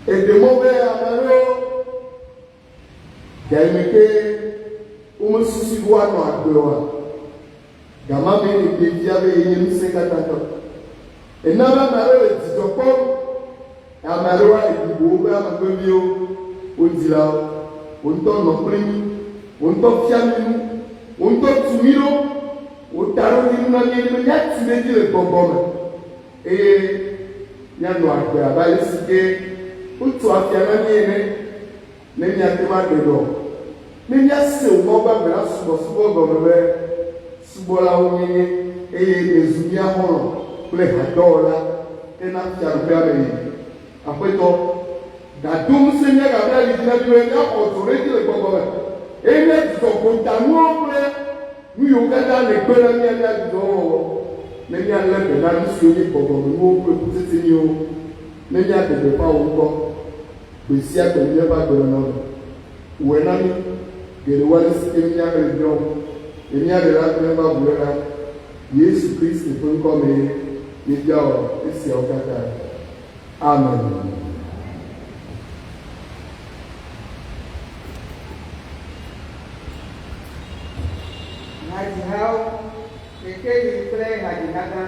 Eɖe mɔ be ame aɖewo gayime ke womesusui be woanɔ agbe oa, gama mee nèɖee fia be yenye ŋusẽkatãtɔ. Ena be ame aɖewo le dzidzɔ kpɔm, ame aɖewo eɖi ƒo woƒe ame veviwo, wo dzilawo. Wò ŋutɔ nɔ kpli mí, wò ŋutɔ fia mí nu, wò ŋutɔ tu mí ɖo. Wò taɖodzinu na míe nye be míatsi ɖe edzi le gbɔgbɔ me eye míanɔ agbe abe alesi ke wotso afia na mí ene, ne míate ŋu aɖe ɖɔ, ne míase wò Mawu gbagbe la subɔsubɔ gɔme be subɔlawo míenye eye nèzu mía xɔlɔ̃ kple hadɔwɔla hena Fiaɖuƒea me yiyi. Aƒetɔ, gado ŋusẽ míagabla ali dzi na mí be míaxɔ dzo ɖe edzi le gbɔgbɔ me eye míadzudzɔ gotanuwo kple Nu yiwo katã nègbe na mía míadzudzɔ wo wɔwɔ, ne míalé be na nu siwo nye gbɔgbɔmenuwo kple kutsetse nyuiwo, ne míaɖe gbeƒã wò ŋkɔ gbe sia gbe le míaƒe agbenɔnɔ me. Wɔe na mí geɖe wu ale si ke míaxlẽ biɔ le mía Ɖela kple míaƒe Avuléla, Yesu Kristo ƒe ŋkɔ mee míebia wɔ esiawo katã. Amen. Hadzihawo, kekeli kple hadziha gã.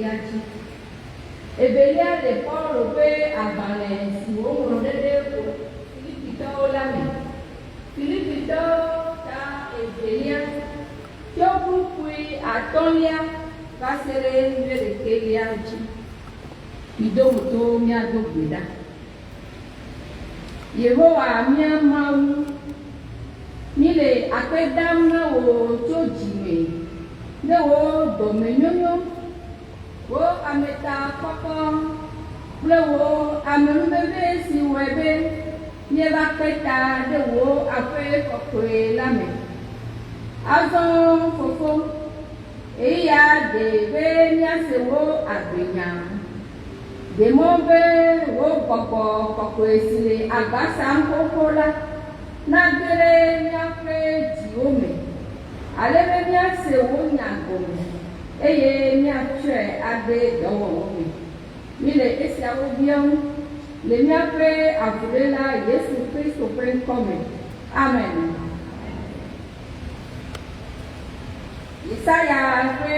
wuiɖekɛlia dzi. Evelia le Paulo ƒe agbalẽ si wòŋlɔ ɖe ɖe Filipitɔwo la me. Filipitɔwo ta evelia tso kpukpui atɔ̃lia va se ɖe wuiɖekɛlia dzi. Mido mo to míado gbe ɖa. Yehowa mía Mawu, míle akpe dam na wò tso dzi me ɖe wò dɔmenyonyo, wò ametakpɔkpɔ kple wò amenuveve si wɔe be míeva kpe ta ɖe wò aƒe kɔkɔe la me. Azɔ Fofo, ɣeyiɣia de be míase wò agbenya. Ɖe mɔ be wò gbɔgbɔ kɔkɔe si le agba sam xoxo la nage ɖe míaƒe dziwo me, ale be míase wò nya gɔme eye míatsɔe ade dɔwɔwɔ me. Míele esiawo biam le míaƒe Avuléla Yesu Kristo ƒe ŋkɔ me. Amen. Yesaya ƒe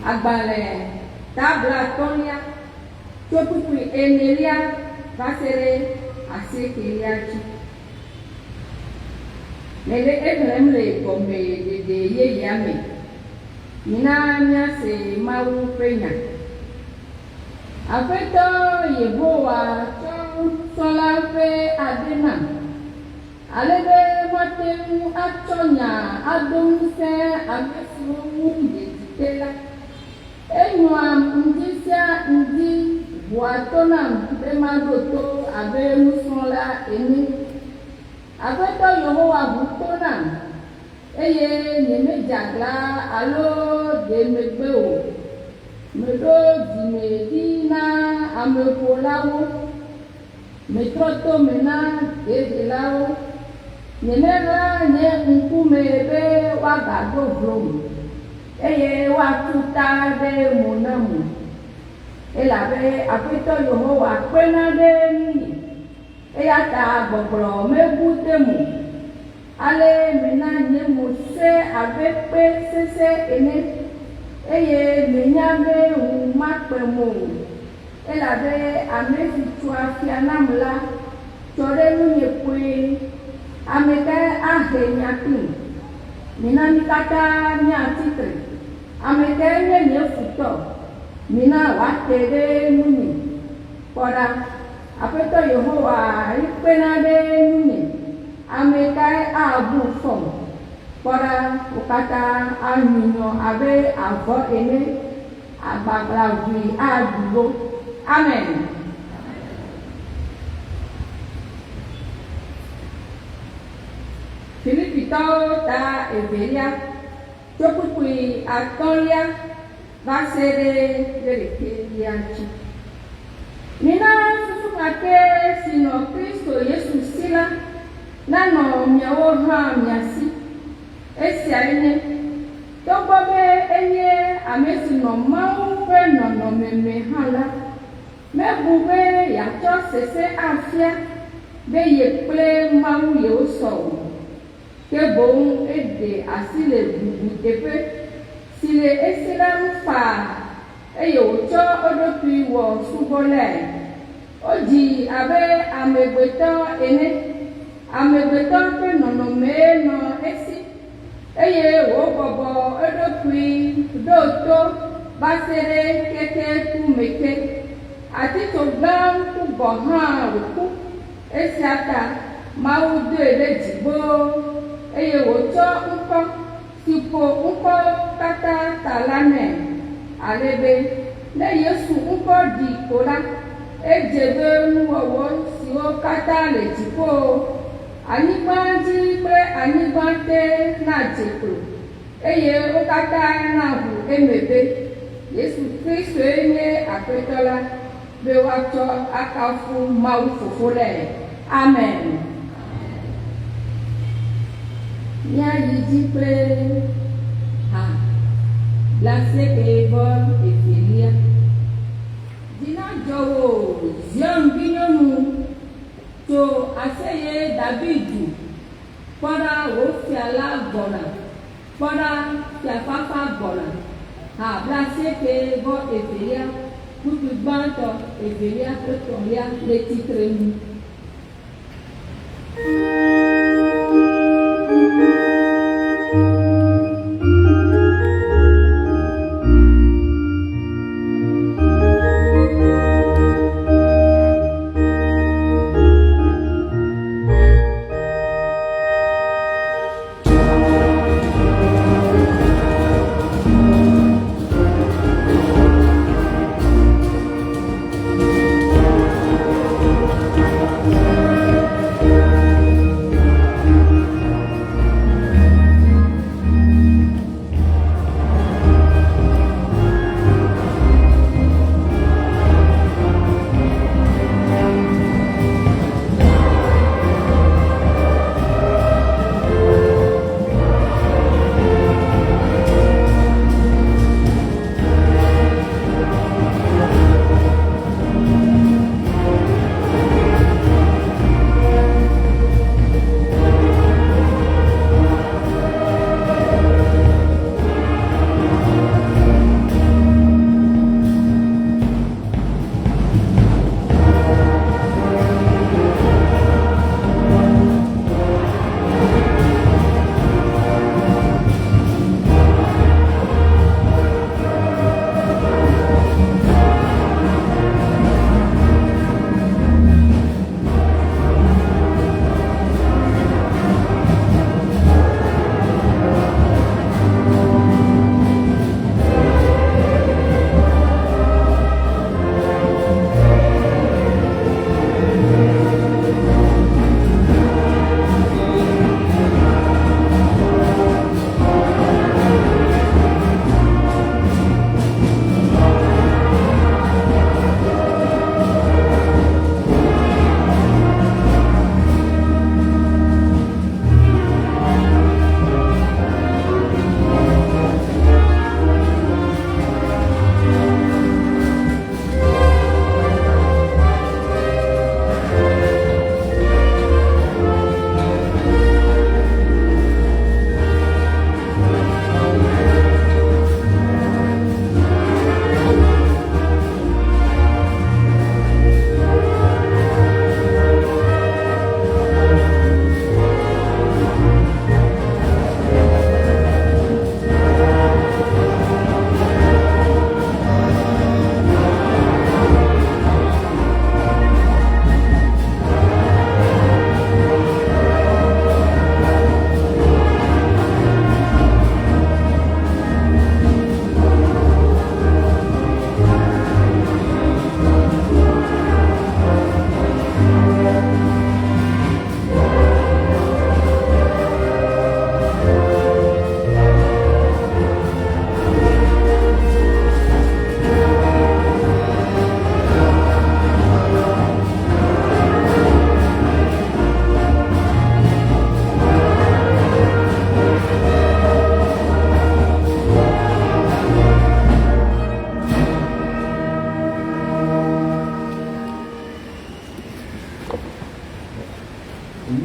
Agbalẽ ta blaetɔ̃lia tso kpukpui enelia va se ɖe asiekelia dzi. Mele exlẽm le gɔmeɖeɖe yeyea me. Mina míase Mawu ƒe nya. Aƒetɔ Yehowa tsɔ sɔ la ƒe aɖe nam. Ale be mate ŋu atsɔ nya ado ŋusẽ ame siwo ŋu ɖeɖi te la. Enyoam ŋdi sia ŋdi ʋua to nam be maɖo to abe nusrɔ̃la ene. Aƒetɔ Yehowa ʋu to nam, eye nyemedze aglã alo ɖe megbe o. Meɖo dzime ɖi na ameƒolawo. Metrɔ to me na deɖelawo. Nyemeɣla nye ŋkume be woagado vlom, eye woatu ta ɖe mo nam o. Elabe Aƒetɔ Yehowa kpena ɖe ŋunye, eya ta gbɔgblɔ mebu dem o. Ale mena nye mo sẽ abe kpe sesẽ ene, eye menya be ŋu makpem o, elabe ame si tsoa afia nam la tsɔ ɖe ŋunye kpuie. Ame kae ahe nya kplim? Mina mí katã míatsi tre. Ame kae nye nye futɔ? Mina wòate ɖe ŋunye. Kpɔ ɖa, Aƒetɔ Yehowa kpena ɖe ŋunye. Ame kae abu fɔm? Kpɔ ɖa, wo katã anyunyɔ abe avɔ ene, agbagblaʋui aɖu wo. Amen. Filipitɔwo ta evelia, tso kpukpui atɔ̃lia va se ɖe wuiɖekɛlia dzi. Mina susu ma ke si nɔ Kristo Yesu si la nanɔ miawo hã mia si. Esiae nye, togbɔ be enye ame si nɔ Mawu ƒe nɔnɔme me hã la, mebu be yeatsɔ sese afia be ye kple Mawu yewosɔ o. Ke boŋ eɖe asi le bubuteƒe si le esi la ŋu faa, eye wòtsɔ eɖokui wɔ subɔlae. Wodzii abe amegbetɔ ene, amegbetɔ ƒe nɔnɔmee nɔ esi, eye wòbɔbɔ eɖokui ɖo to va se ɖe keke ku me ke. Atitsoga ku gɔ̃ hã wòku. Esia ta Mawu doe ɖe dzi boo, eye wòtsɔ ŋkɔ si ƒo ŋkɔwo katã ta la nɛ, ale be ne Yesu ŋkɔ ɖi ko la, edze be nuwɔwɔ siwo katã le dziƒo, anyigba dzi kple anyigba te nadze klo, eye wo katã naʋu eme be, Yesu Kristoe nye Aƒetɔ la. Be woatsɔ akafu Mawu Fofo lae. Amen. Míayi dzi kple ha blaasieke vɔ evelia. Dzi nadzɔ wò, Zion vinyɔnu, tso aseye David du, kpɔ ɖa, wò fia la gbɔna, kpɔ ɖa, fia fafa gbɔna. Ha 92, kpukpui gbãtɔ, evelia kple etɔ̃lia le tsitre nu.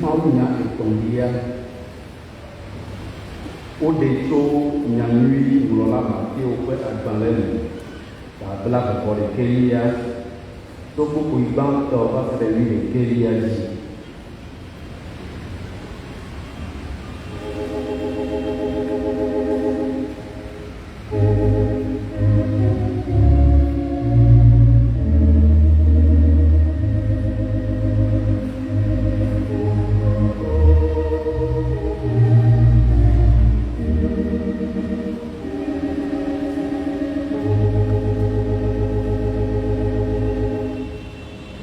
Mawunya etɔ̃lia woɖe tso nyanyui ŋlɔla Mateo ƒe agbalẽ me ta 21 tso kpukpui gbãtɔ va se ɖe 21 dzi. Christ.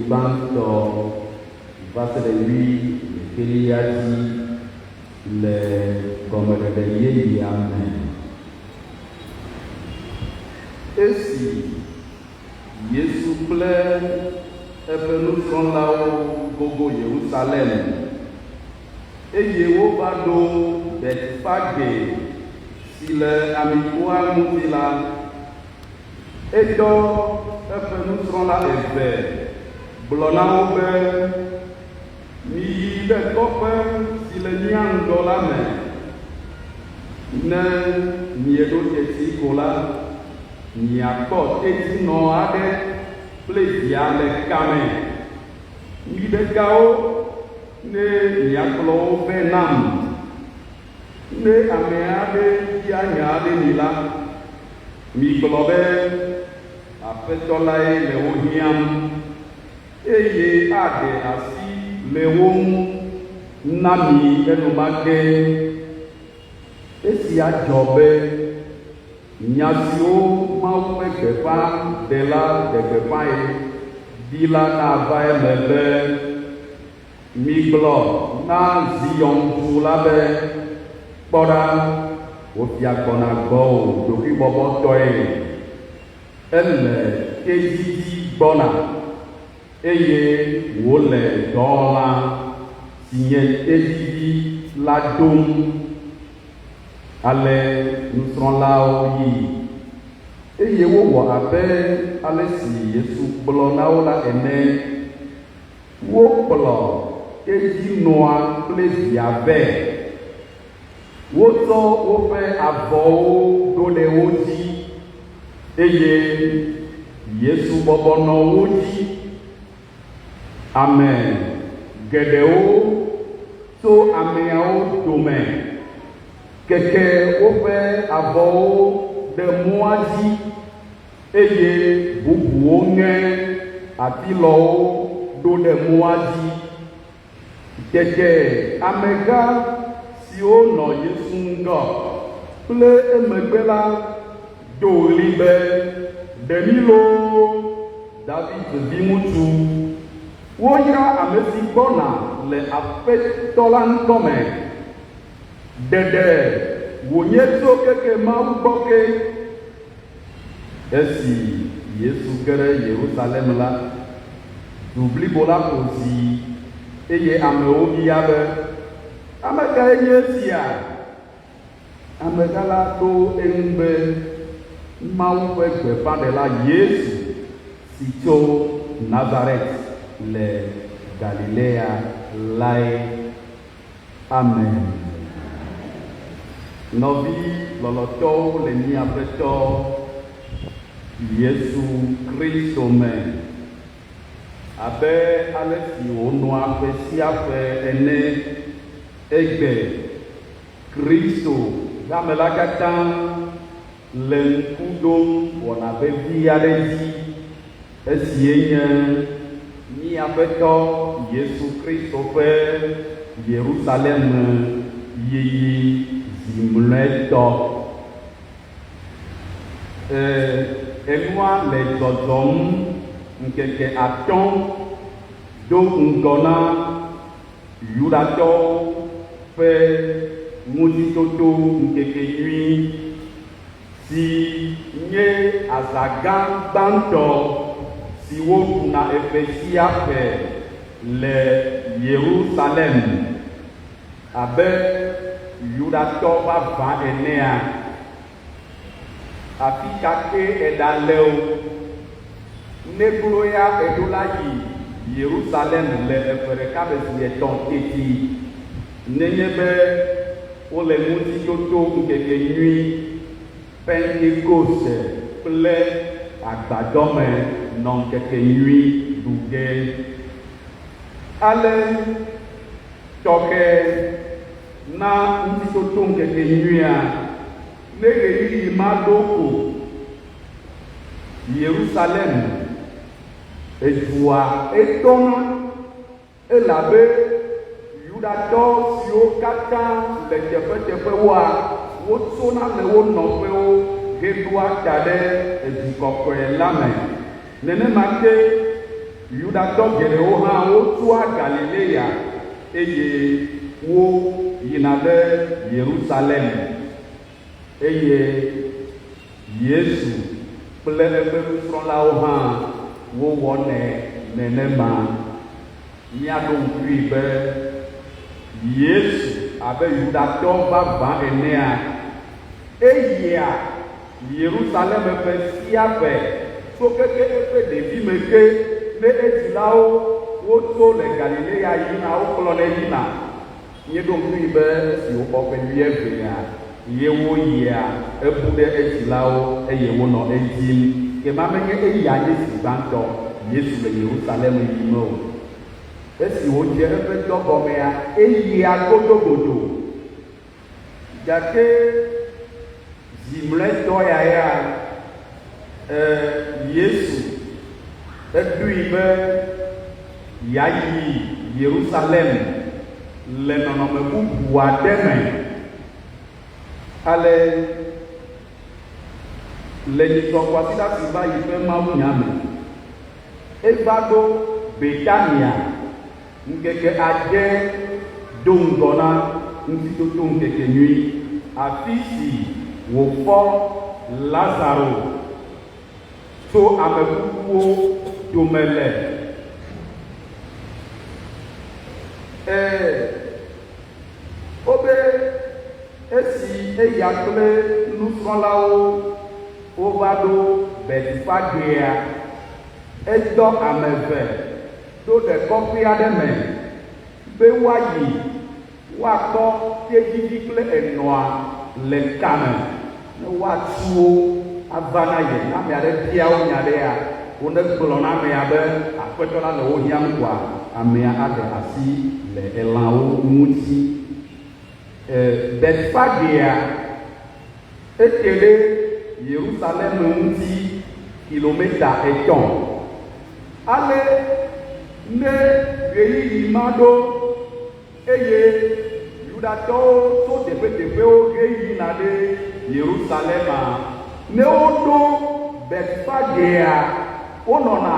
gbãtɔ va se ɖe wuiɖekɛlia dzi le gɔmeɖeɖe yeyea me. Esi Yesu kple eƒe nusrɔ̃lawo gogo Yerusalem eye wova ɖo Betfage si le Amitoa ŋuti la, edɔ eƒe nusrɔ̃la eve gblɔ na wo be, Miyi ɖe kɔƒe si le mía ŋgɔ la me. Ne mieɖo teti ko la, miakpɔ tedzinɔ aɖe kple via le kame. Miɖe ga wo ne miakplɔ wo vɛ nam. Ne ame aɖe bia nya aɖe mi la, migblɔ be, Aƒetɔ lae le wo hiãm, eye aɖe asi le wo ŋu na mi enumake. Esia dzɔ be nya siwo Mawu ƒe gbeƒãɖela ɖe gbeƒãe ɖi la nava eme be, Migblɔ na Zion du la be, Kpɔ ɖa, wò fia gbɔna gbɔwò ɖokuibɔbɔtɔe, ele tedzi dzi gbɔna, eye wòle dɔwɔlã si nye tedzivi la dom. Ale nusrɔ̃lawo yi, eye wowɔ abe ale si Yesu gblɔ na wo la ene. Wokplɔ tedzinɔa kple via vɛ. Wotsɔ woƒe avɔwo ɖo ɖe wo dzi, eye Yesu bɔbɔ nɔ wo dzi. Ame geɖewo tso ameawo dome keke woƒe avɔwo ɖe mɔa dzi eye bubuwo ŋe atilɔwo ɖo ɖe mɔa dzi. Tete amegã siwo nɔ Yesu ŋgɔ kple emegbe la do ɣli be, Ɖe mí loo, David viŋutsu! Woyra ame si gbɔna le Aƒetɔ la ŋkɔ me. Ɖeɖe wònye tso keke Mawu gbɔ ke. Esi Yesu ge ɖe Yerusalem la, du blibo la ƒo zi eye amewo bia be, Ame kae nye esia? Amegã la ɖo eŋu be, Mawu ƒe gbeƒãɖela Yesu si tso Nazaret le Galilea lae. Amen. Nɔvi lɔlɔ̃tɔwo le mía Aƒetɔ Yesu Kristo me, abe ale si wònɔa ƒe sia ƒe ene, egbe Kristo hame la katã le ŋku ɖom wɔna vevi aɖe dzi, esie nye mía Aƒetɔ Yesu Kristo ƒe Yerusalem yiyi zi mlɔetɔ. E, enua le dzɔdzɔm ŋkeke atɔ̃ do ŋgɔ na Yudatɔwo ƒe Ŋutitoto Ŋkekenyui si nye azã gã gbãtɔ si woɖuna ƒe sia ƒe le Yerusalem abe Yudatɔ vavã enea? Afi ka ke èɖale o, ne klo ya èɖo la yi Yerusalem le eƒe ɖeka me zi etɔ̃ teti, nenye be wole Ŋutitoto Ŋkekenyui, Pentekoste kple Agbadɔ me nɔŋkekenyui ɖu ge. Ale tɔxɛ na Ŋutitotoŋkekenyuia ne ɣeyiɣi ma ɖo ko. Yerusalem edua etɔna elabe Yudatɔ siwo katã le teƒeteƒewoa, wotsona le wo nɔƒewo heɖoa ta ɖe edu kɔkɔe la me. Nenema ke. Yudatɔ geɖewo hã wotsoa Galilea eye woyina ɖe Yerusalem. Eye Yesu kple eƒe nusrɔ̃lawo hã wowɔnɛ nenema. Míaɖo ŋkui be Yesu abe Yudatɔ vavã enea, eyia Yerusalem ƒe sia ƒe tso keke eƒe ɖevime ke ne edzilawo wotso le Galilea yina wokplɔnɛ yina. Míeɖo ŋkui be esi wòxɔ ƒe wuievea ye woyia, ebu ɖe edzilawo eye wonɔ edim. Ke ma menye eya nye zi gbãtɔ Yesu le Yerusalem yim o. Esi wòdze eƒe dɔ gɔmea, eyia godogodo. Gake zi mlɔetɔ ya ya, e, Yesu eɖoe be yeayi Yerusalem le nɔnɔme bubu aɖe me. Ale le nyitsɔ kwasiɖa si va yi ƒe mawunya me, eva ɖo Betania Ŋkeke ade do ŋgɔ na Ŋutitotoŋkekenyui, afi si wòfɔ Lazaro tso ame kukuwo dome le. Ɛ̃, wobe esi eya kple nusrɔ̃lawo wova ɖo Betfagea, edɔ ame eve ɖo ɖe kɔƒe aɖe me be woayi woakpɔ tedzivi kple enɔa le kame ne woatu wo ava na ye. Ne ame aɖe bia wo nya ɖea, wonegblɔ na amea be Aƒetɔ la le wo hiãm koa, amea aɖe asi le elãwo ŋuti. E, Betfagea ete ɖe Yerusalem ŋuti kilometa etɔ̃. Ale ne ɣeyiɣi ma ɖo eye Yudatɔwo tso teƒeteƒewo heyina ɖe Yerusalema, ne woɖo Betfagea, wonɔna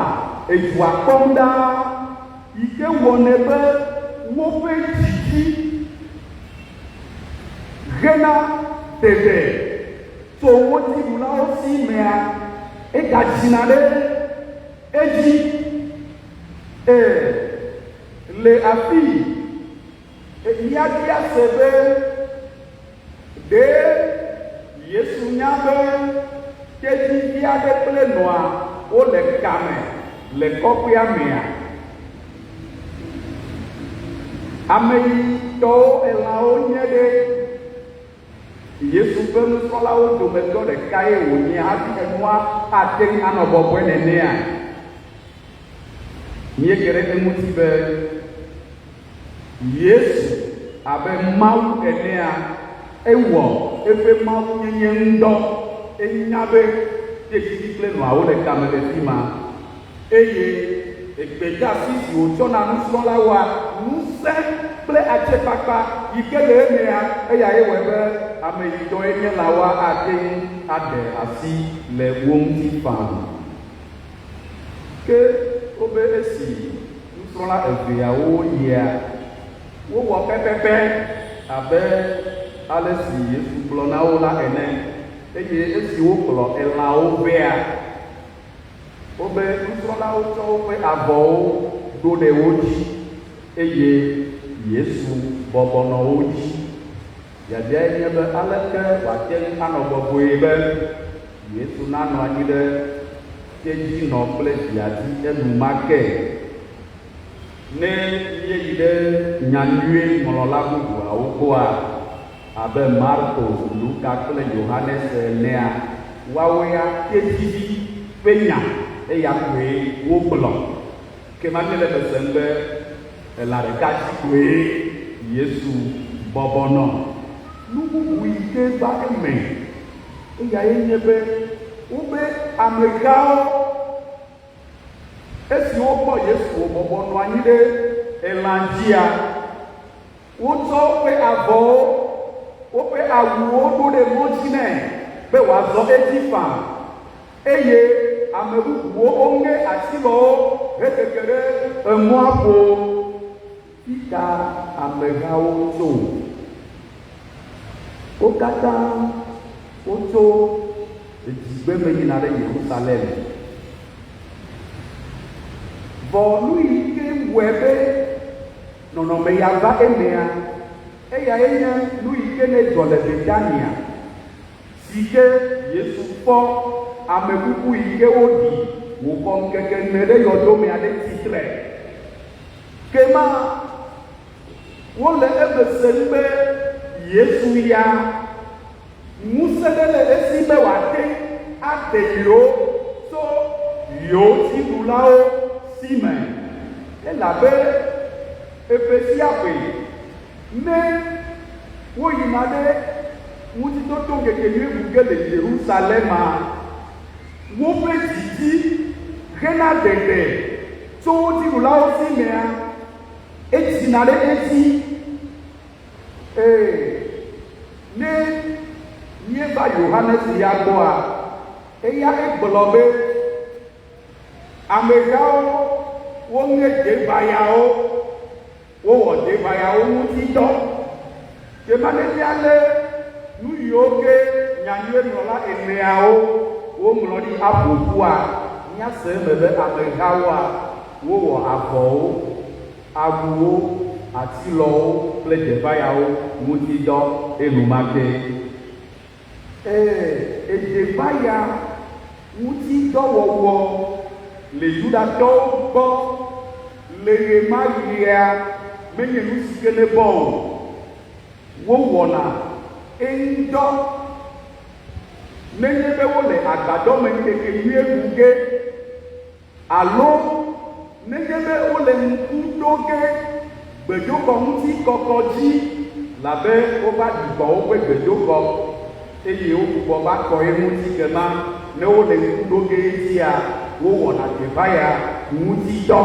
edua kpɔm ɖaa, yi ke wɔnɛ be woƒe dzidzi hena ɖeɖe tso wo dziɖulawo si mea, egadzina ɖe edzi. E Le afii, míabia se be, Ɖe Yesu nya be tedzivi aɖe kple nɔa wole kame le kɔƒea mea? Ame yi tɔwo elãwo nye ɖe? Yesu ƒe nusrɔ̃lawo dometɔ ɖekae wònye hafi enua ate ŋu anɔ bɔbɔe nenea? Míeke ɖe eŋuti be Yesu abe Mawu enea, ewɔ eƒe mawunyenye ŋudɔ. Enya be tedzivi kple nɔa wole kame le fi ma. Eye egbedeasi si wòtsɔ na nusrɔ̃lawoa, ŋusẽ kple atsekpakpa yi ke le emea, eyae wɔe be ame yi tɔe nye lãwoa ate ŋu aɖe asi le wo ŋuti faa. Ke wobe esi nusrɔ̃la eveawo yia, wowɔ pɛpɛpɛ abe ale si Yesu gblɔ na wo la ene, eye esi wokplɔ elãwo vɛa, Wobe nusrɔ̃lawo tsɔ woƒe avɔwo ɖo ɖe wo dzi, eye Yesu bɔbɔ nɔ wo dzi. Biabiae nye be, aleke wòate ŋu anɔ bɔbɔe be Yesu nanɔ anyi ɖe tedzinɔ kple via dzi enumake? Ne míeyi ɖe Nya Nyui ŋlɔla bubuawo gbɔa, abe Marko, Luka kple Yohanes enea, woawo ya tedzivi ƒe nya eya koe wogblɔ. Ke ma míele eme sem be elã ɖeka dzi koe Yesu bɔbɔ nɔ. Nu bubu yi ke va eme eyae nye be wobe amegãwo Esi wokpɔ Yesu wòbɔbɔ nɔ anyi ɖe elã dzia, wotsɔ woƒe avɔwo, woƒe awuwo ɖo ɖe mɔ dzi nɛ be wòazɔ edzi faa. Eye ame bubuwo woŋe atilɔwo hekeke ɖe emɔa ƒo. Fika amehawo tso? Wo katã wotso dzigbeme yina ɖe Yerusalem. Vɔ nu yi ke wɔe be nɔnɔme ya va emea, eyae nye nu yi ke ne dzɔ le Betania, si ke Yesu fɔ ame kuku yi ke woɖi wòxɔ ŋkeke ene ɖe yɔdomea ɖe tsitre. Ke ma wole eme sem be Yesu ya ŋusẽ ɖe le esi be wòate aɖe yewo tso yewo dziɖulawo si me. Elabe eƒe sia ƒe ne woyina ɖe Ŋutitotoŋkekenyui ɖu ge le Yerusalema, woƒe didi hena ɖeɖe tso wo dziɖulawo si mea, edzina ɖe edzi. Ee, ne míeva Yohanes ya gbɔa, eya egblɔ be amegãwo woŋe deʋayawo, wowɔ deʋayawo ŋuti dɔ. Ke ma ne míalé nu yiwo ke nyanyuiŋlɔla eneawo woŋlɔ ɖi aƒo ƒua, míase eme be amehawoa, wowɔ avɔwo, awuwo, atilɔwo kple deʋayawo ŋuti dɔ enumake. Ee, edeʋaya ŋuti dɔwɔwɔ le Yudatɔwo gbɔ le ɣemaɣia menye nu si ke nebɔ o. Wowɔna eŋudɔ nenye be wole agbadɔmeŋkekenyuie ɖu ge alo nenye be wole ŋku ɖo ge gbedoxɔ ŋuti kɔkɔ dzi labe wova ɖi gbɔ woƒe gbedoxɔ eye wogbugbɔ va kɔ eŋuti kema ne wole ŋku ɖo ge edzia, wowɔna deʋaya ŋuti dɔ.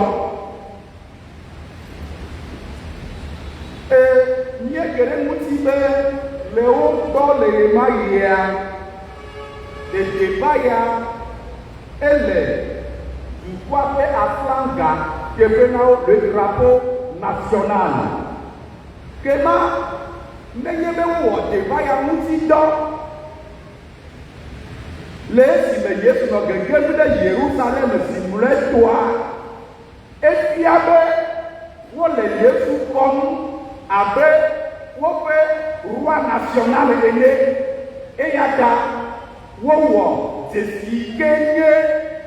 E míeke ɖe eŋuti be le wo gbɔ le ɣemaɣia, edeʋaya ele dukɔa ƒe aflaga teƒe na wo, le drapeau national. Kema nenye be wowɔ deʋaya ŋuti dɔ le esime Yesu nɔ gegem ɖe Yerusalem zi mlɔetɔa, efia be wole Yesu xɔm abe woƒe roi national ene. Eya ta wowɔ dzesi ke nye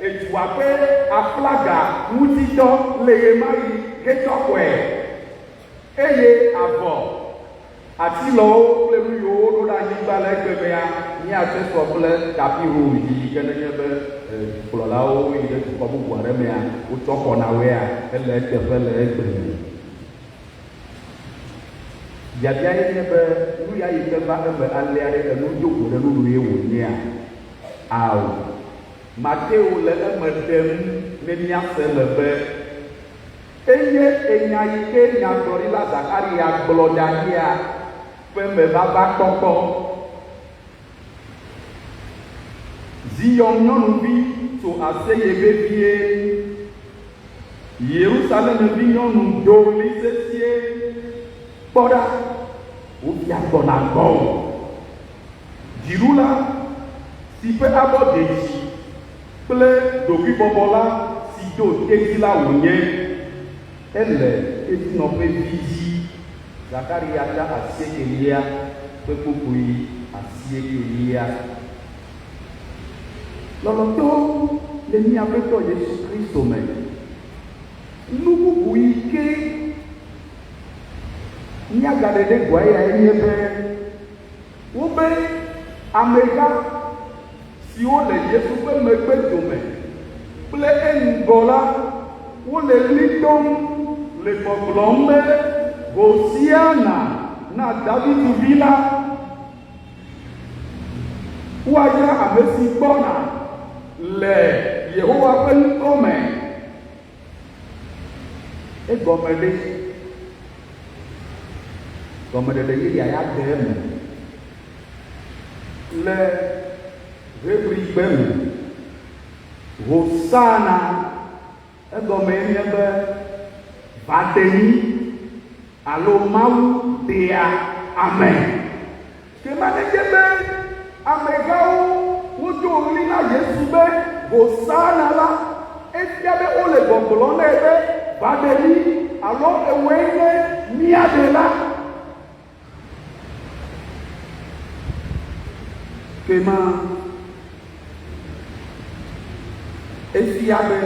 edua ƒe aflaga ŋuti dɔ le ɣemaɣi hetsɔ xɔe. Eye avɔ, atilɔwo kple nu yiwo woɖo ɖe anyigba le egbemea, míate sɔ kple tapis rouge yi ke nenye be dukplɔlawo yi ɖe dukɔ bubu aɖe mea, wotsɔ xɔna woea, ele eteƒe le egbeme. Biabia ye nye be, nu ya yi ke va eme alea ɖe, enu do go ɖe nu nue wònyea? Ao. Mateo le eme ɖem ne míase eme be, Enye enya yi ke nyagblɔɖila Zakariya gblɔ da ɖia ƒe mevava kpɔkpɔ. Zion nyɔnuvi tso aseye vevie. Yerusalem vinyɔnu do ɣli sesĩe, Kpɔ ɖa, wò fia gbɔna gbɔwò. Dziɖula si ƒe abɔ de dzi kple ɖokuibɔbɔla si do tedzi la wònye. Ele tedzinɔƒe vi dzi. Zakariya ta asiekelia ƒe kpukpui asiekelia. Lɔlɔ̃tɔwo le mía Aƒetɔ Yesu Kristo me, nu bubu yi ke míagaɖe ɖe goa eyae nye be, Wobe amegã siwo le Yesu ƒe megbe dome kple eŋgɔ la, wole ɣli dom le gbɔgblɔm be, Hosiana na David Vi la! Woayra ame si gbɔna le Yehowa ƒe ŋkɔ me. Egɔme ɖe? Gɔmeɖeɖe yeyea ya de eme le Hebrigbe me, Hosana. Egɔmee nye be va ɖe mí alo Mawu ɖea ame. Ke ma nenye be amegãwo wodo ɣli na Yesu be Hosana la, efia be wole gbɔgblɔm nɛ be va ɖe mí alo ewòe nye mía ɖela. Ke ma efia be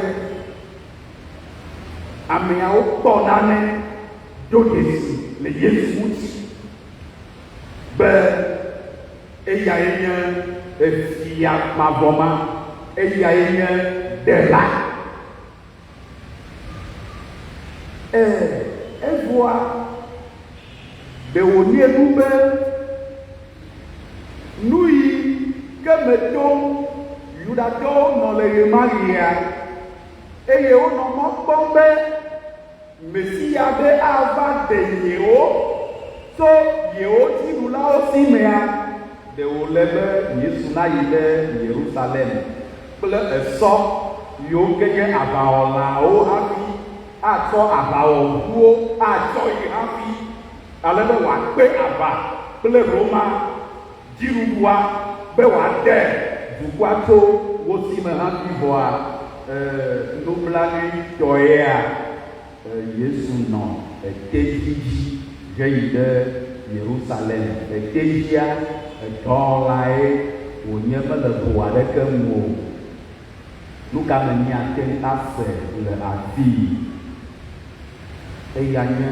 ameawo kpɔ nane do dzesi le Yesu ŋuti be eyae nye Efia mavɔ ma, eyae nye Ɖela. Ẽ, evɔa, ɖe wònye nu be nuyi ke me tom Yudatɔwo nɔ le ɣemaɣia, eye wonɔ mɔ kpɔm be Mesia aɖe ava ɖe yewo tso yewo dziɖulawo si mea? Ɖe wòle be Yesu nayi ɖe Yerusalem kple esɔ yiwo ke nye aʋawɔlawo hafi atsɔ aʋawɔʋuwo atsɔ yi hafi, ale be wòakpe aʋa kple Roma dziɖuɖua be wòaɖe dukɔa tso wo si me hafi vɔa? Ee, nublanuitɔea, Yesu nɔ etedzi dzi heyi ɖe Yerusalem. Etedzia, edɔwɔlae wònye, mele ho aɖeke ŋu o. Nu ka me míate ŋu ase le afii? Eya nye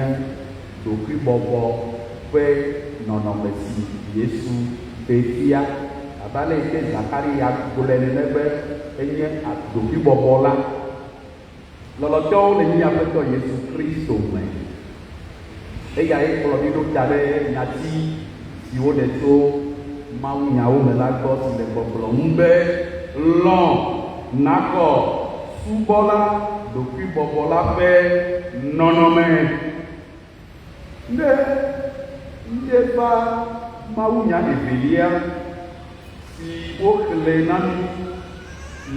ɖokuibɔbɔ ƒe nɔnɔme si Yesu ɖe fia, abe ale yi ke Zakariya gblɔe nene be enye ɖokuibɔbɔla. Lɔlɔ̃tɔwo le mía Aƒetɔ Yesu Kristo me. Eyae kplɔ mí ɖo ta ɖe nyati si woɖe tso mawunyawo me la gbɔ si le gbɔgblɔm be, Lɔ̃ nàxɔ subɔla ɖokuibɔbɔla ƒe nɔnɔme. Ne míeva mawunya evelia si woxlẽ na mí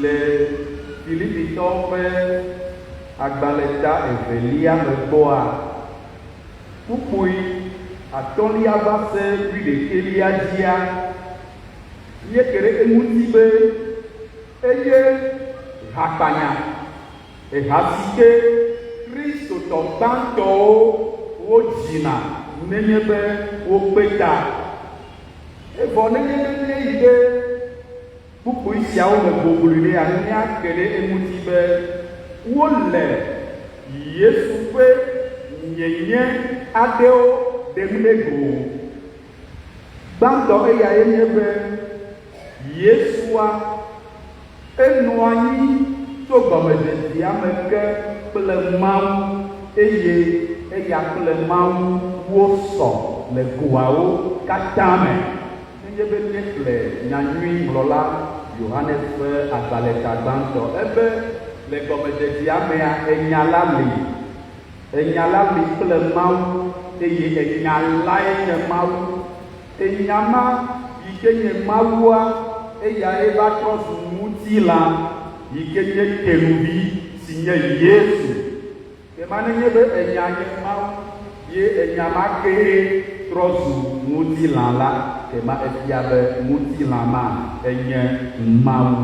le Filipitɔwo ƒe agbalẽ ta evelia me gbɔa, kpukpui atɔ̃lia va se wuiɖekɛlia dzia, míeke ɖe eŋuti be enye hakpanya. Eha si ke Kristotɔ gbãtɔwo wodzina nenye be wokpe ta. Evɔ nenye be míeyi ɖe kpukpui siawo me bobloe ɖea, míake ɖe eŋuti be wole Yesu ƒe nyenye aɖewo ɖem ɖe go. Gbãtɔ eyae nye be Yesua enɔ anyi tso gɔmedzedzea me ke kple Mawu eye eya kple Mawu wosɔ le goawo katã me. Nenye be míexlẽ Nyanyuiŋlɔla Yohanes ƒe agbalẽ ta gbãtɔ, ebe le gɔmedzedzea mea, Enya la li. Enya la li kple Mawu, eye Enya lae nye Mawu. Enya ma yi ke nye Mawua, eyae va trɔ zu ŋutilã yi ke nye kerubi si nye Yesu. Ke ma nenye be Enya nye Mawu ye Enya ma kee trɔ zu ŋutilã la, ke ma efia be ŋutilã ma enye Mawu.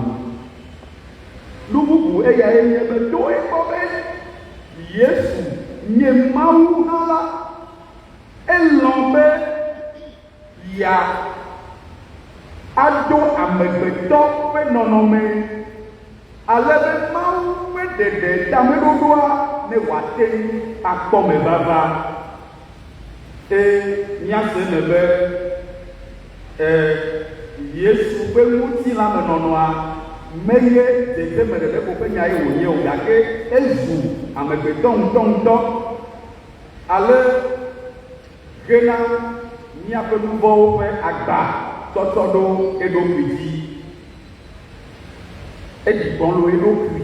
Nu bubu eyae nye be to ekpɔ be Yesu nye Mawu hã la, elɔ̃ be yeado amegbetɔ ƒe nɔnɔme ale be Mawu ƒe ɖeɖe tameɖoɖoa ne wòate ŋu akpɔ mevava. Eye míase eme be e Yesu ƒe ŋutilãmenɔnɔa menye dzedzeme ɖeɖe ko ƒe nyae wònye o, gake ezu amegbetɔ ŋutɔŋutɔ ale hena míaƒe nu vɔ̃wo ƒe agba tsɔtsɔ ɖo eɖokui dzi. Eɖi gbɔlo eɖokui.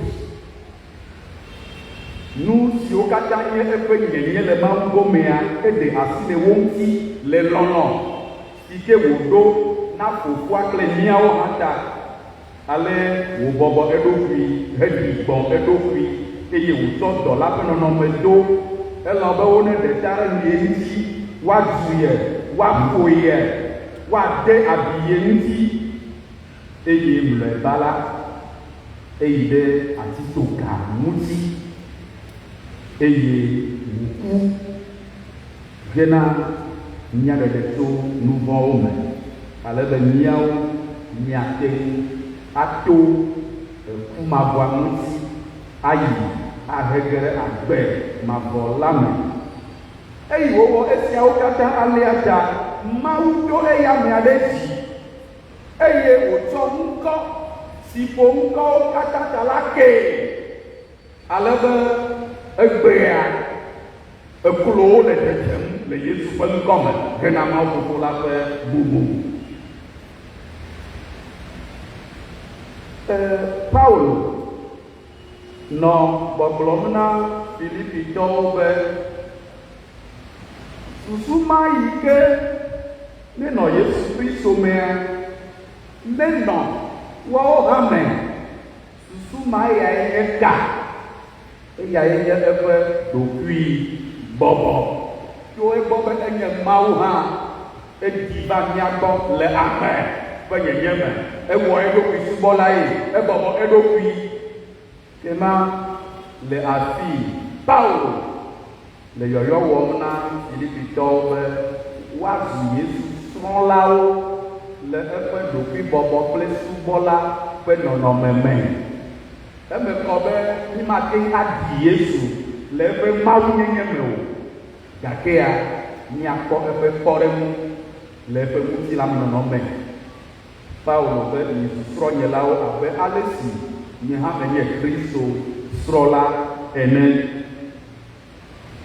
Nu siwo katã nye eƒe nyenye le Mawu gomea, eɖe asi le wo ŋuti le lɔlɔ̃ si ke wòɖo na Fofoa kple míawo hã ta. Ale wòbɔbɔ eɖokui heɖi gbɔ̃ eɖokui, eye wòtsɔ dɔla ƒe nɔnɔme do. Elɔ̃ be woneɖe ta ɖe ye ŋuti, woadzu ye, woaƒo ye, woade abi ye ŋuti. Eye mlɔeba la, eyi ɖe atitsoga ŋuti eye wòku hena mía ɖeɖe tso nu vɔ̃wo me, ale be míawo míate ŋu ato eku mavɔa ŋuti ayi ahe ge ɖe agbe mavɔ la me. Eyi wòwɔ esiawo katã alea ta, Mawu ɖo eya amea ɖe dzi, eye wòtsɔ ŋkɔ si ƒo ŋkɔwo katã ta la kee, ale be egbea eklowo le dzedzem le Yesu ƒe ŋkɔ me hena Mawu Fofo la ƒe bubu. E Paulo nɔ gbɔgblɔm na Filipitɔwo be, Susu ma yi ke nenɔ Yesu Kristo mea, nenɔ woawo hã me. Susu ma yae nye ka? Eyae nye eƒe ɖokuibɔbɔ. Tso egbɔ be enye Mawu hã, eɖi va mía gbɔ le ame ƒe nyenye me. Ewɔ eɖokui subɔlae, ebɔbɔ eɖokui. Ke ma le afii Paulo le yɔyɔ wɔm na Filipitɔwo be woazu Yesu srɔ̃lawo le eƒe ɖokuibɔbɔ kple subɔla ƒe nɔnɔme me. Eme kɔ be mímate ŋu aɖi Yesu le eƒe mawunyenye me o, gakea míakpɔ eƒe kpɔɖeŋu le eƒe ŋutilãmenɔnɔ me. Paulo be, Mizu srɔ̃nyelawo abe ale si nye hã menye Kristo srɔ̃la ene.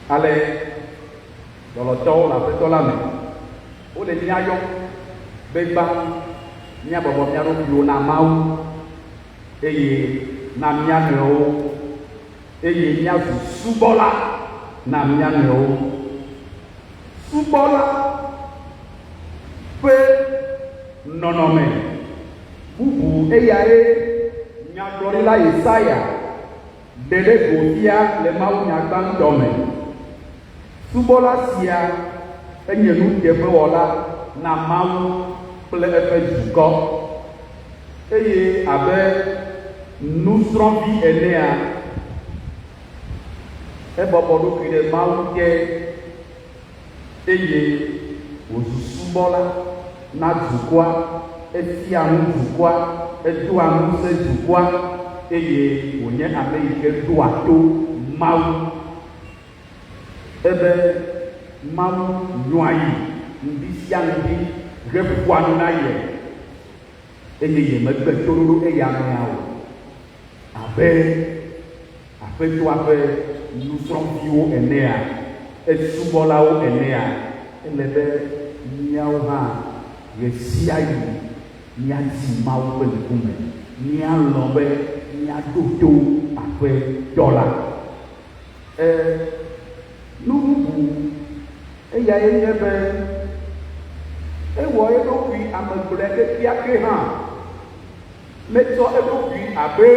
Ale lɔlɔ̃tɔwo le Aƒetɔ la me, wole mía yɔm be gbã míabɔbɔ mía ɖokuiwo na Mawu eye na mía nɔewo, eye míazu subɔla na mía nɔewo. Subɔla ƒe nɔnɔme bubu eyae nyagblɔɖila Yesaya ɖe ɖe go fia le mawunya gbãtɔ me. Subɔla sia enye nuteƒewɔla na Mawu kple eƒe dukɔ, eye abe nusrɔ̃vi enea, ebɔbɔ ɖokui ɖe Mawu te eye wòzu subɔla na dukɔa, efia nu dukɔa, edoa ŋusẽ dukɔa, eye wònye ame yi ke ɖoa to Mawu. Ebe Mawu nyoa yi ŋdi sia ŋdi heƒoa nu na ye eye yemegbe toɖoɖo eya amea o. Abe Aƒetɔa ƒe nusrɔ̃viwo enea, esubɔlawo enea, ele be míawo hã ɣesiaɣi míadi Mawu ƒe ŋkume, míalɔ̃ be míaɖo to Aƒetɔ la. E Nu bubu eyae nye be ewɔ eɖokui ame gblɔe kekeake hã. Metsɔ eɖokui abe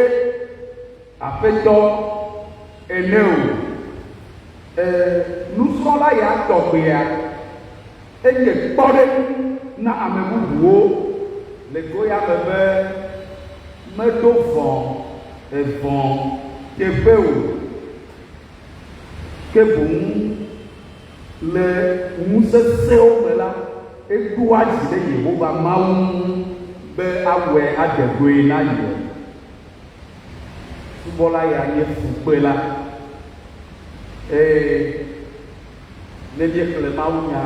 Aƒetɔ ene o. E Nusrɔ̃la ya tɔgbea enye kpɔɖeŋu na ame bubuwo le go ya me be meɖo vɔ̃ evɔ̃ teƒe o, ke boŋ le ŋusesẽwo me la, eɖoa dzi ɖe Yehowa Mawu ŋu be awɔe ade goe na ye. Subɔla ya nye fukpela. Eye ne míexlẽ mawunya,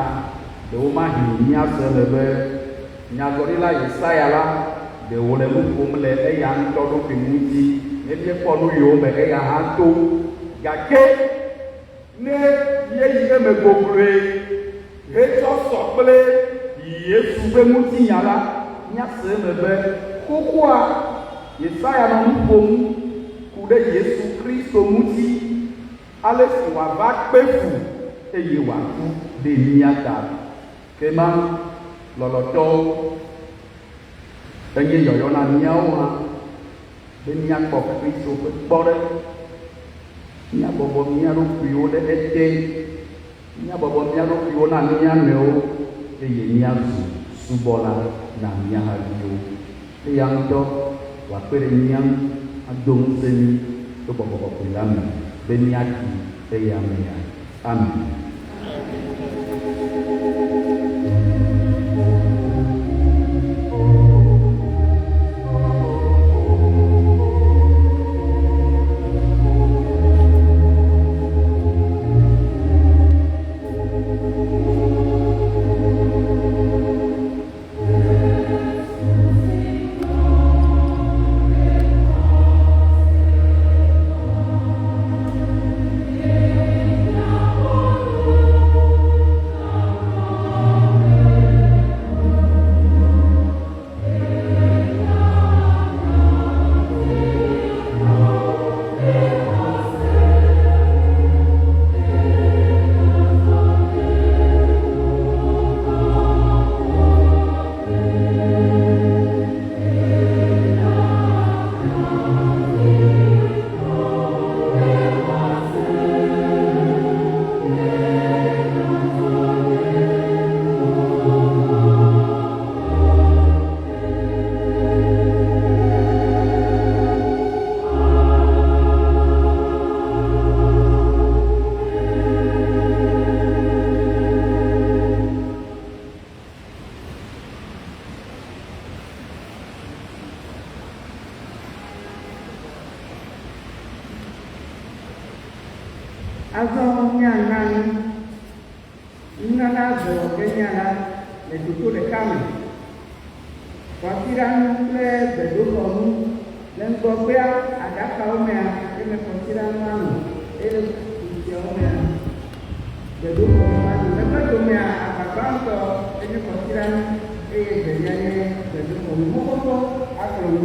ɖewomahi míase eme be nyagblɔɖila Yesaya la ɖe wòle nu ƒom le eya ŋutɔ ɖokui ŋuti ne míekpɔ nu yiwo me eya hã to. Gake ne míeyi eme gogloe hetsɔ sɔ kple Yesu ƒe ŋutinya la, míase eme be xoxoa Yesaya nɔ nu ƒom ku ɖe Yesu Kristo ŋuti, ale si wòava kpe fu eye wòaku ɖe mía ta. Ke ma, lɔlɔ̃tɔwo, enye yɔyɔ na míawo hã be míakpɔ Kristo ƒe kpɔɖeŋu. Míabɔbɔ mía ɖokuiwo ɖe ete, míabɔbɔ mía ɖokuiwo na mía nɔewo eye míazu subɔla na mía haviwo. Eya ŋutɔ wòakpe ɖe mía ŋu ado ŋusẽ mí to Gbɔgbɔ Kɔkɔe la me be míaɖi eya amea. Amen. Azɔ míana nu. Nunana eve wɔ ge míana le ɖoɖo ɖeka me. Kɔsiɖanu kple gbedoxɔnu. Le ŋgɔgbea, aɖakawo mea, eme kɔsiɖanu anɔ eye le kusiawo mea, gbedoxɔnu anɔ. Megbedomea, agba gbãtɔ enye kɔsiɖanu eye evelia nye gbedoxɔnu. Mɔkpɔkpɔ akplɔ mí.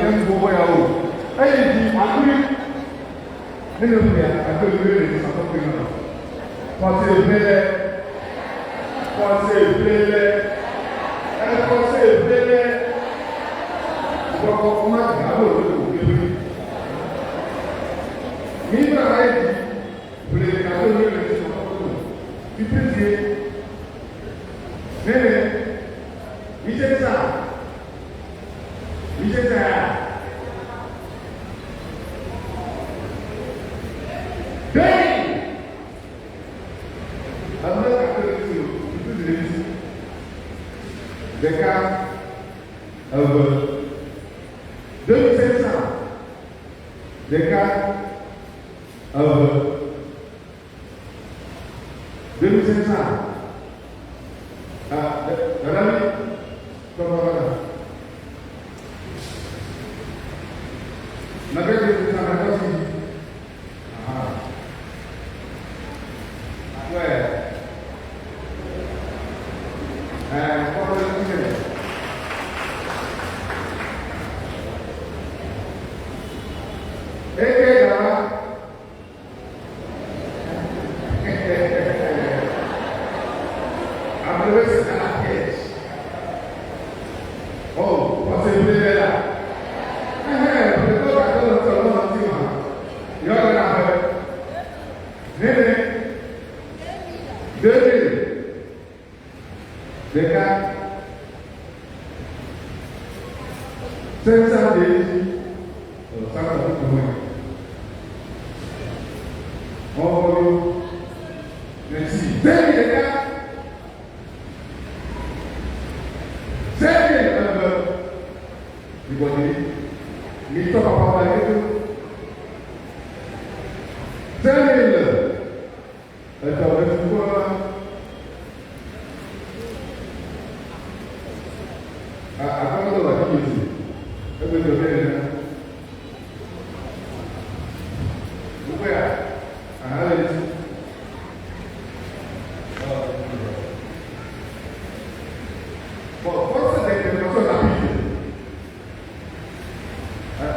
nye nuƒoƒo ya o. Eye dzi akuli. Ne ne ƒle akuli le le sɔkɔkɔe me. Kɔse ƒle kɔse ƒle ɛkɔse ƒle kɔkɔ kɔma dzi alo le ko ƒle. Mi bra ayi dzi ƒle akuli le le sɔkɔkɔe me. Fifiri die. Nene 1500. 1500. Bem! Ame kakle ti o, tutu ɖe ti. Ɖeka, eve, 2500. Ɖeka, eve, 2500. Ah, dada mi, tɔgɔ dada. Maka 2500 ɖeka si. Ah. Ouais. Kɔkɔ le ti mɛ. Eke gama. Après, c'est à la pièce. Oh, on s'est brûlé là. Eh, eh, peut-être que dans le salon, il y aura la Nene. 2000. Ɖeka. 500 de Oh, ça va tout loin. Oh, merci. 2000 ɖeka. 5000 eve. Ibɔdzi. Mi tɔ papa ba ye to. 5000. Etɔ efu kɔ. Akɔkɔ wà ní yìí. Ẹgbẹ́ tó bẹ́ẹ̀ náà. Gbogbo yà, àhán lè ti. Bon, force d'intervention rapide.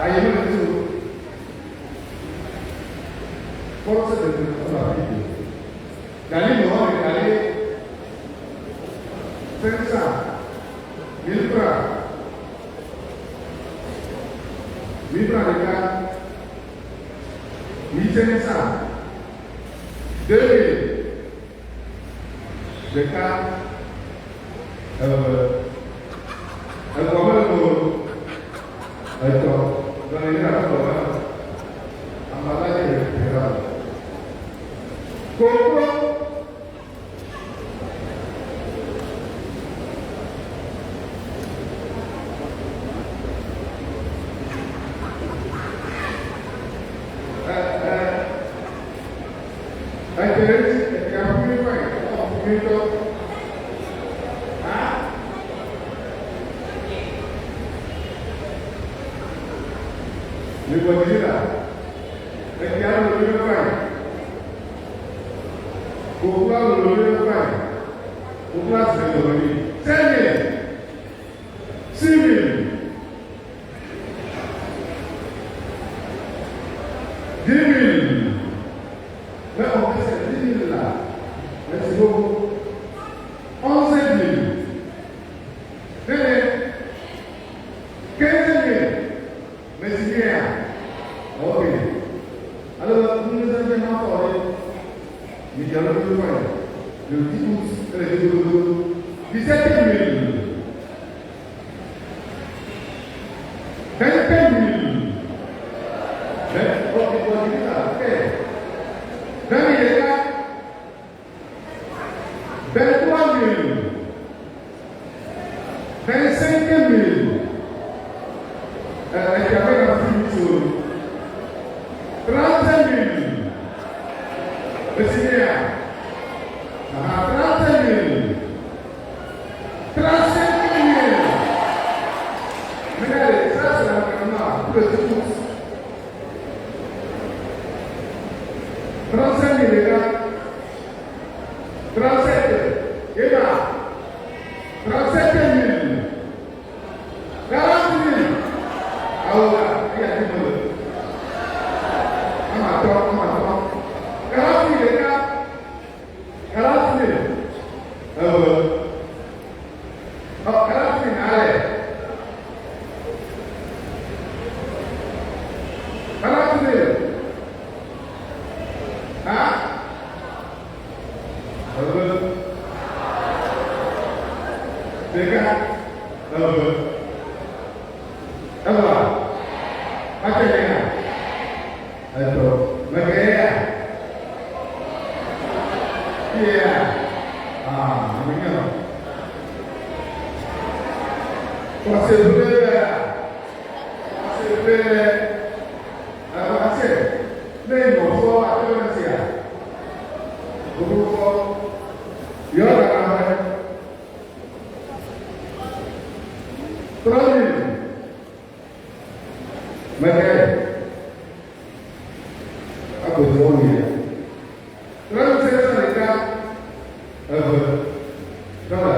Ayé ló ti o. Force d'intervention rapide. Gàlí ni wọ́n rìn gàlí 500, 1000 francs. 1000 francs ɖeka. 1500. 2000. Ɖeka. Eve. Etɔ̃ mele o. Etɔ̃. Gɔme yi na etɔ̃ mele. Amala ye ɖeka. Koklo. Ɛtɛrɛti ɛkafumi fain ɔfumi tɔ. Ha? Lebɔdzi la. Ɛkɛ alolo fain. Koklo alolo fain. Koklo asɛ lɔri. 5000. 6000. 10 000. Mais on fait ces 10 000 là. Merci beaucoup. 11 000. Tenez. 15 000. Merci bien. Ok. Alors, nous nous avons encore nous allons plus loin. Le 10 août, le 17 000. 25 000. Mais, ok, ok. 20 000 les gars. 23 000. 25 000. Il y avait un film 30 000. Merci bien. Ah, 30 000. 35 000. Regardez, ça c'est l'entraînement pour le 10 août. 35 000 les gars. 37. Et là. 37 000. 40 000. Alors, Eve. Ɖeka. Eve. Evɔa? Ate nea? Etɔ. Mege yea? Fie ya? Ah, menye o. Xɔse ʋle ya? Xɔse ʋle. Eve ase. Ne nyɔfɔ ate ŋu sia. Gbogbo yɔ ɖaka ƒe. 3000. Mege. Agbede wɔn yɛ. 3500 ɖeka. Eve. Dɔla.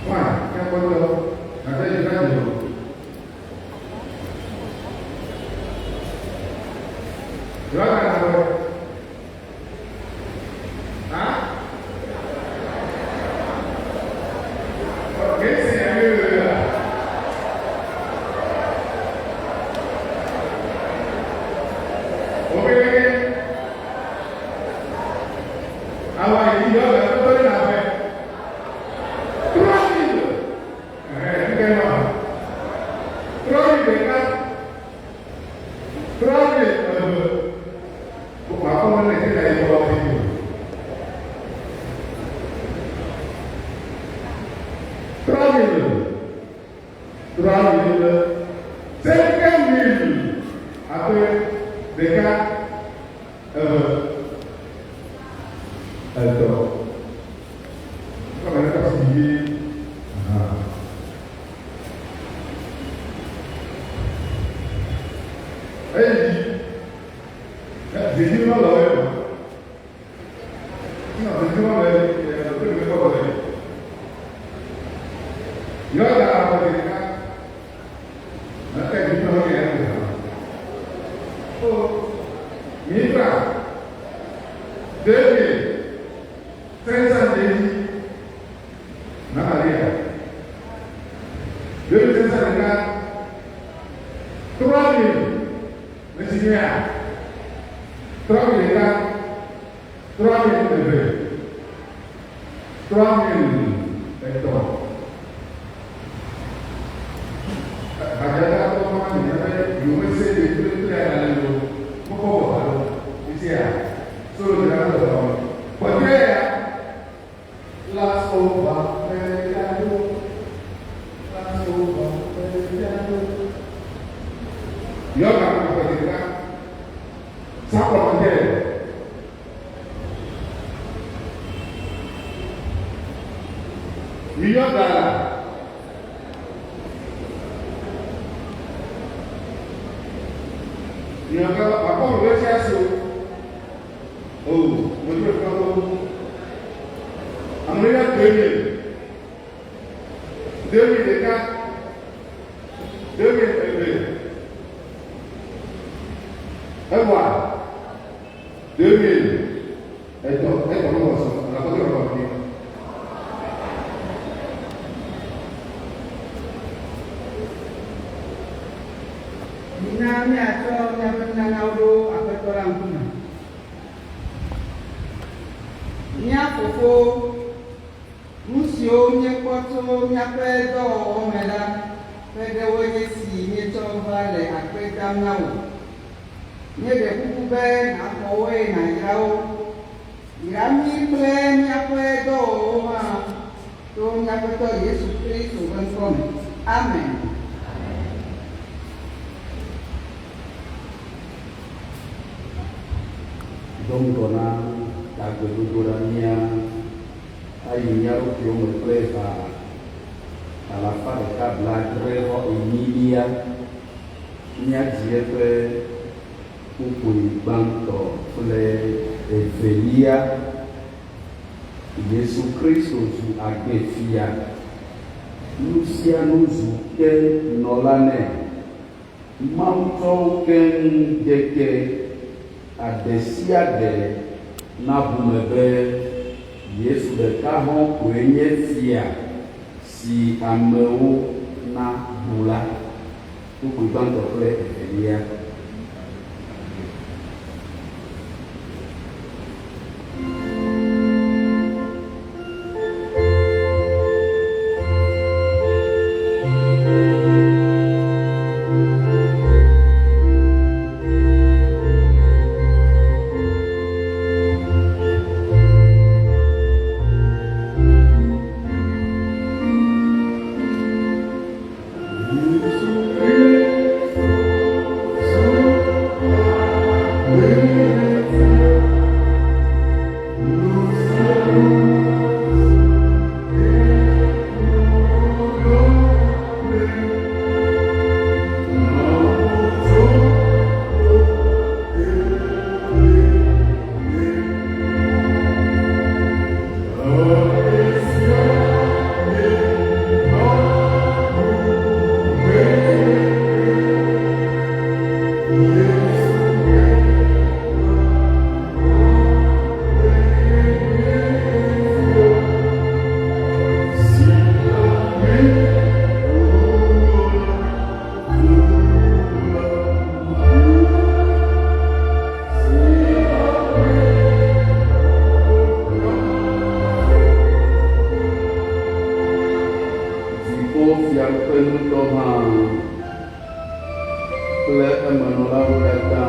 Fine. Kẹ́kọ̀ọ́ Nàbẹ́ yìí ká jù lọ. Yọ ká lọ. Ha? Kìí ẹ̀mí rẹ̀ rà. Obìnrin àwọn yìí yọ ọ́ tó tó ní àfẹ́. 3000. Ẹ̀hẹ́ ẹ̀ńkẹ́ náà. 3000 ɖeka. 3000 eve. Wà á kọ́ mọ́ Nàìjíríà yìí wọ́n fi lò. 3000. 3000. 5000. Aƒe ɖeka. Eve. Etɔ̃. Kọ́mọ̀ ní kọ́sì yìí. Eyi dzedzi ma lɔ yɛ o. Nɔ dzedzi ma lɔ yɛ ɛ ɛ ɛ kɔ lɔ yɛ. Yɔ da awɔ ɖeka. Ɛ dzedzi ma lɔ yɛ ɛ O mitra 2500 dzedzi. Na Maria. 2500 ɖeka. 3000. Mesi nyuia. 3000 ɖeka. 3000 eve. 3000 etɔ̃. Adzada tɔ ma mi be yomese de kple kple ya le lo. Kɔkɔ wɔ alo. Isia. Solo dzra ɖe dɔ. Kpɔtɛ ya. Last over. Mẹjalo. Last over. Mẹjalo. Yọ ká kó kpɔtɛ ɖeka. Sans commentaire. Million dollar. Ìyànká àkọ́kọ́ rẹ̀ ṣe àṣọ. Oh, mo ní ìfẹ́ kọ́. Àmúlẹ̀ 2000. 2000 ɖeka. 2000 eve. Evɔa. 2000. Etɔ̃ etɔ̃ ló wɔ sɔ. Àlàkọ́tọ̀ rẹ̀ wọ̀ ní. Mina míatsɔ míaƒe nunanawo ɖo Aƒetɔ la ŋkume. Mía fofo, nu siwo míekpɔ tso míaƒe dɔwɔwɔ me la ƒe ɖewoe nye si míetsɔ va le akpe dam na wò. Míeɖe kuku be nàxɔ wo eye nàyra wo. Yra mí kple míaƒe dɔwɔwɔwo hã to mía Aƒetɔ Yesu Kristo ƒe ŋkɔ me. Amen. Do ŋgɔ na tagbedodoɖa mía ayi mía ɖokuiwo me kple ha 164. Míadzi eƒe kpukpui gbãtɔ kple evelia. Yesu Kristo zu agbefia. Nu sia nu zu ke nɔla nɛ. Mawu tsɔ keŋ deke aɖe sia ɖe nabu me be Yesu ɖeka hɔ̃ koe nye fia si amewo na bu la. Kpukpui gbãtɔ kple evelia. Dziƒofiaɖuƒe ŋutɔ hã kple emenɔlawo katã.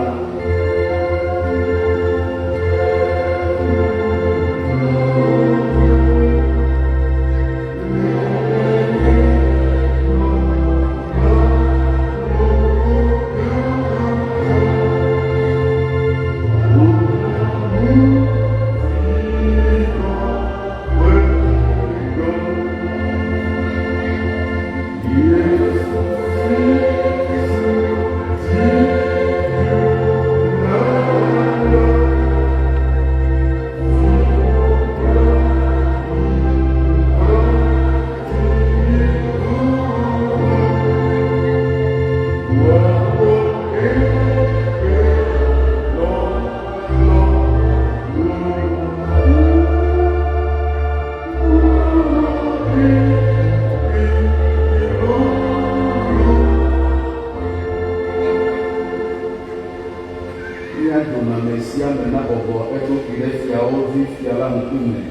Mía dome ame sia ame nabɔbɔ eɖokui ɖe fiawo vi fia la ŋkume,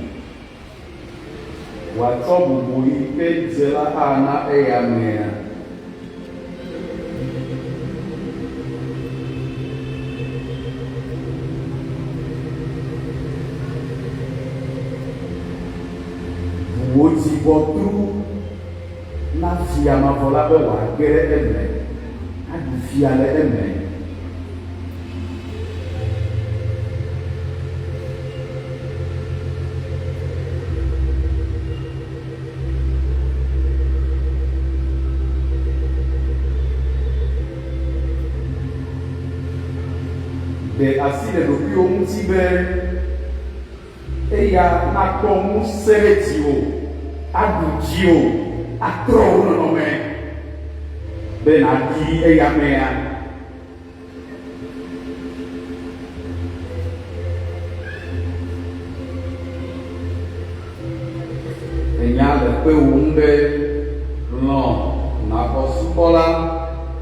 wòatsɔ bubu yi ke dze la ana eya amea. Bu wò dziʋɔtru na fia mavɔ la be wòage ɖe eme, aɖu fia le eme. Ɖe asi le ɖokuiwò ŋuti be eya nakpɔ ŋusẽ ɖe dziwò, aɖu dziwò, atrɔ wò nɔnɔme be nàɖi eya amea. Enya le kpewòm be, Lɔ̃ nàxɔ subɔla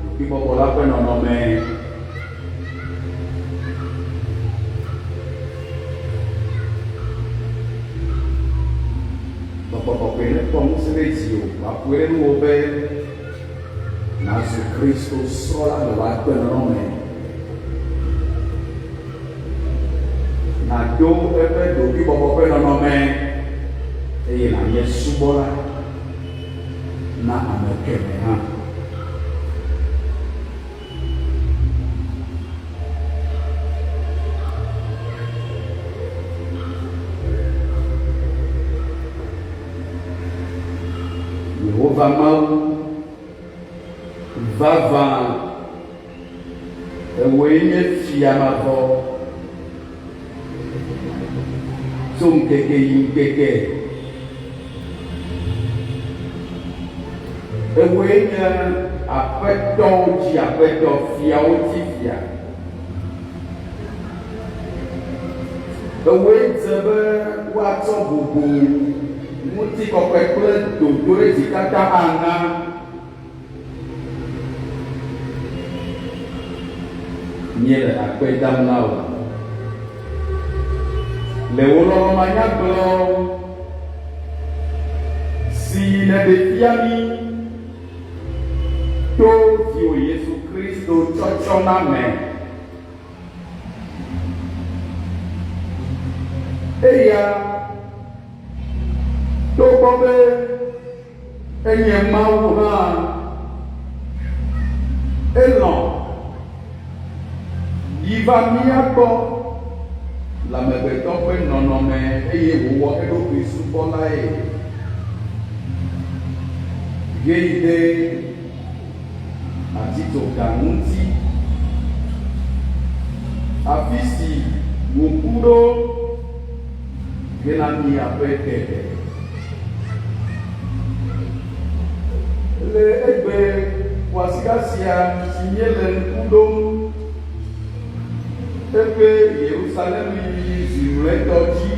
ɖokuibɔbɔla ƒe nɔnɔme. Gbɔgbɔ kɔkɔe nekpɔ ŋusẽ ɖe dziwò wòaƒoe ɖe nuwò be nàzu Kristo srɔ̃la le wò agbenɔnɔ me. Nàɖo eƒe ɖokuibɔbɔ ƒe nɔnɔme eye nànye subɔla na ame kemɛ hã. Yehova Mawu vavã, ewòe nye Fia mavɔ tso ŋkeke yi ŋkeke. Ewòe nye aƒetɔwo dzi aƒetɔ, fiawo dzi fia. Ewòe dze be woatsɔ bubu, ŋutikɔkɔe kple dodoɖedzi katã ana. Míele akpe dam na wò le wò lɔlɔ̃ manyagblɔ si nèɖe fia mí to viwò Yesu Kristo tsɔtsɔ na me. Eya, togbɔ be enye Mawu hã, elɔ̃ yi va mía gbɔ le amegbetɔ ƒe nɔnɔme eye wòwɔ eɖokui subɔlae. Heyi ɖe atitsoga ŋuti, afi si wòku ɖo hena míaƒe ɖeɖe. Le egbe kwasiɖa sia si míele ŋku ɖom eƒe Yerusalem yiyi zi mlɔetɔ dzi,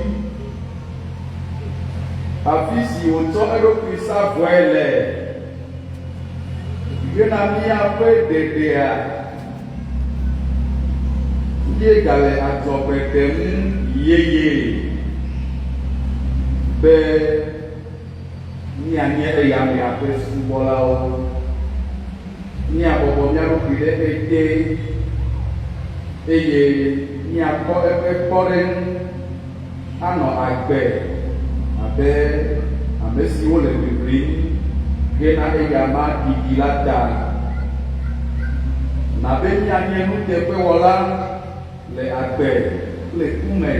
afi si wòtsɔ eɖokui sa vɔe le hena míaƒe ɖeɖea, míegale adzɔgbe ɖem yeyee be míanye eya amea ƒe subɔlawo, míabɔbɔ mía ɖokui ɖe ete, eye míakpɔ eƒe kpɔɖeŋu anɔ agbe abe ame siwo le ʋiʋlim hena eyama ɖiɖi la ta. Na be míanye nuteƒewɔla le agbe kple ku me.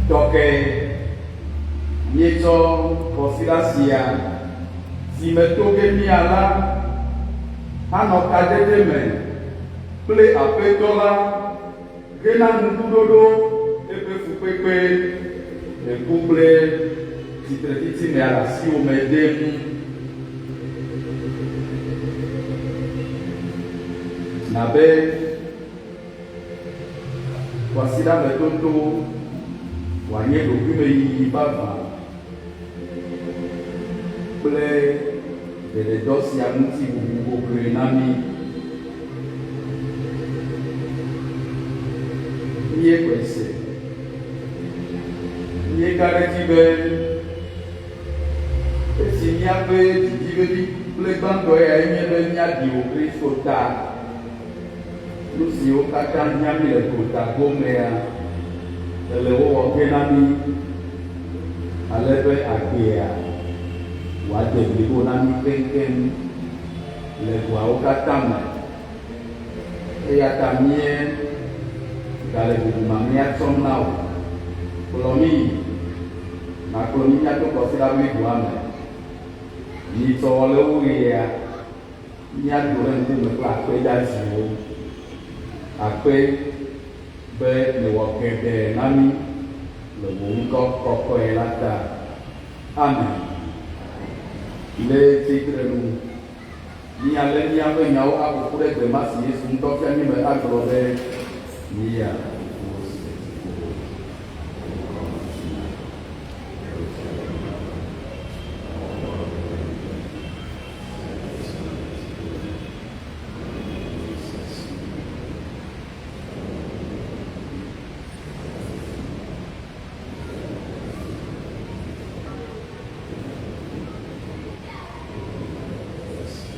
Tɔkɛ míetsɔ kɔsiɖa sia si me to ge míala anɔ kadede me kple Aƒetɔ la hena ŋkuɖoɖo eƒe fukpekpe le ku kple tsitretsitsi me le asiwò me dem. Na be kwasiɖametoto wòanye ɖokuimeyiyi vavã kple ɖeɖedɔ sia ŋuti bubu bobloe na mí. Míexɔe se. Míeka ɖe edzi be esi míaƒe didi vevi kple gbãtɔ yae nye be míaɖi wò Kristo ta, nu siwo katã hiã mí le gota gomea, èle wo wɔ ge na mí ale be agbea wòade blibo na mí keŋkeŋ le goawo katã me. Eya ta míegale bubu mamlɛa tsɔm na wò. Kplɔ mí yi, nàkplɔ mí míato kɔsiɖa bliboa me. Nyitsɔ le ɣeɣia, míado ɖe ŋkuwòme kple akpedadziwo. Akpe be nèwɔ geɖe na mí le wò ŋkɔ kɔkɔe la ta. Amen. Le tsitrenu. Míalé míaƒe nyawo aƒo ƒu ɖe gbe ma si Yesu ŋutɔ fia mí me agblɔ be, Mía Fofo si le dziƒo, wò ŋkɔ natsi na, wò fiaɖuƒe nava, wò lɔlɔ̃nu nava eme abe ale si wòle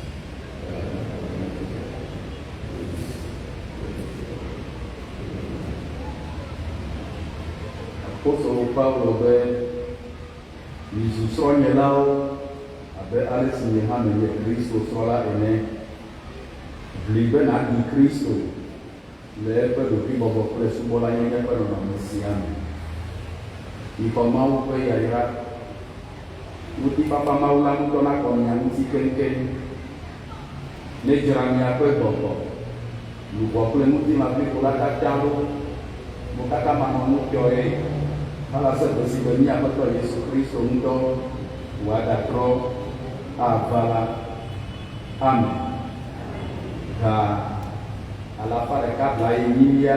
le dziƒo ene. Míaƒe sia si Apostolo Paulo be, Mizu srɔ̃nyelawo abe ale si nye hã menye Kristo srɔ̃la ene. Ʋli be nàɖi Kristo le eƒe ɖokuibɔbɔ kple subɔlanyenye ƒe nɔnɔme sia me. Mixɔ Mawu ƒe yayra. Ŋutifafa Mawu la ŋutɔ nakɔ mia ŋuti keŋkeŋ. Nedzra miaƒe gbɔgbɔ, luʋɔ kple ŋutilã blibo la katã ɖo mokaka manɔŋutɔe va se gbe si gbe mía Aƒetɔ Yesu Kristo ŋutɔ wòagatrɔ ava la. Amen. Ha 140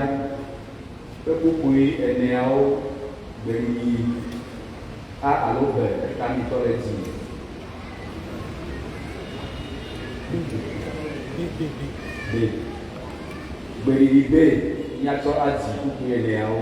ƒe kpukpui eneawo gbeɖiɖi A alo B ɖeka mitɔ ɖe dzi. B. B, B, B. B. Gbeɖiɖi be míatsɔ adzi kpukpui eneawo.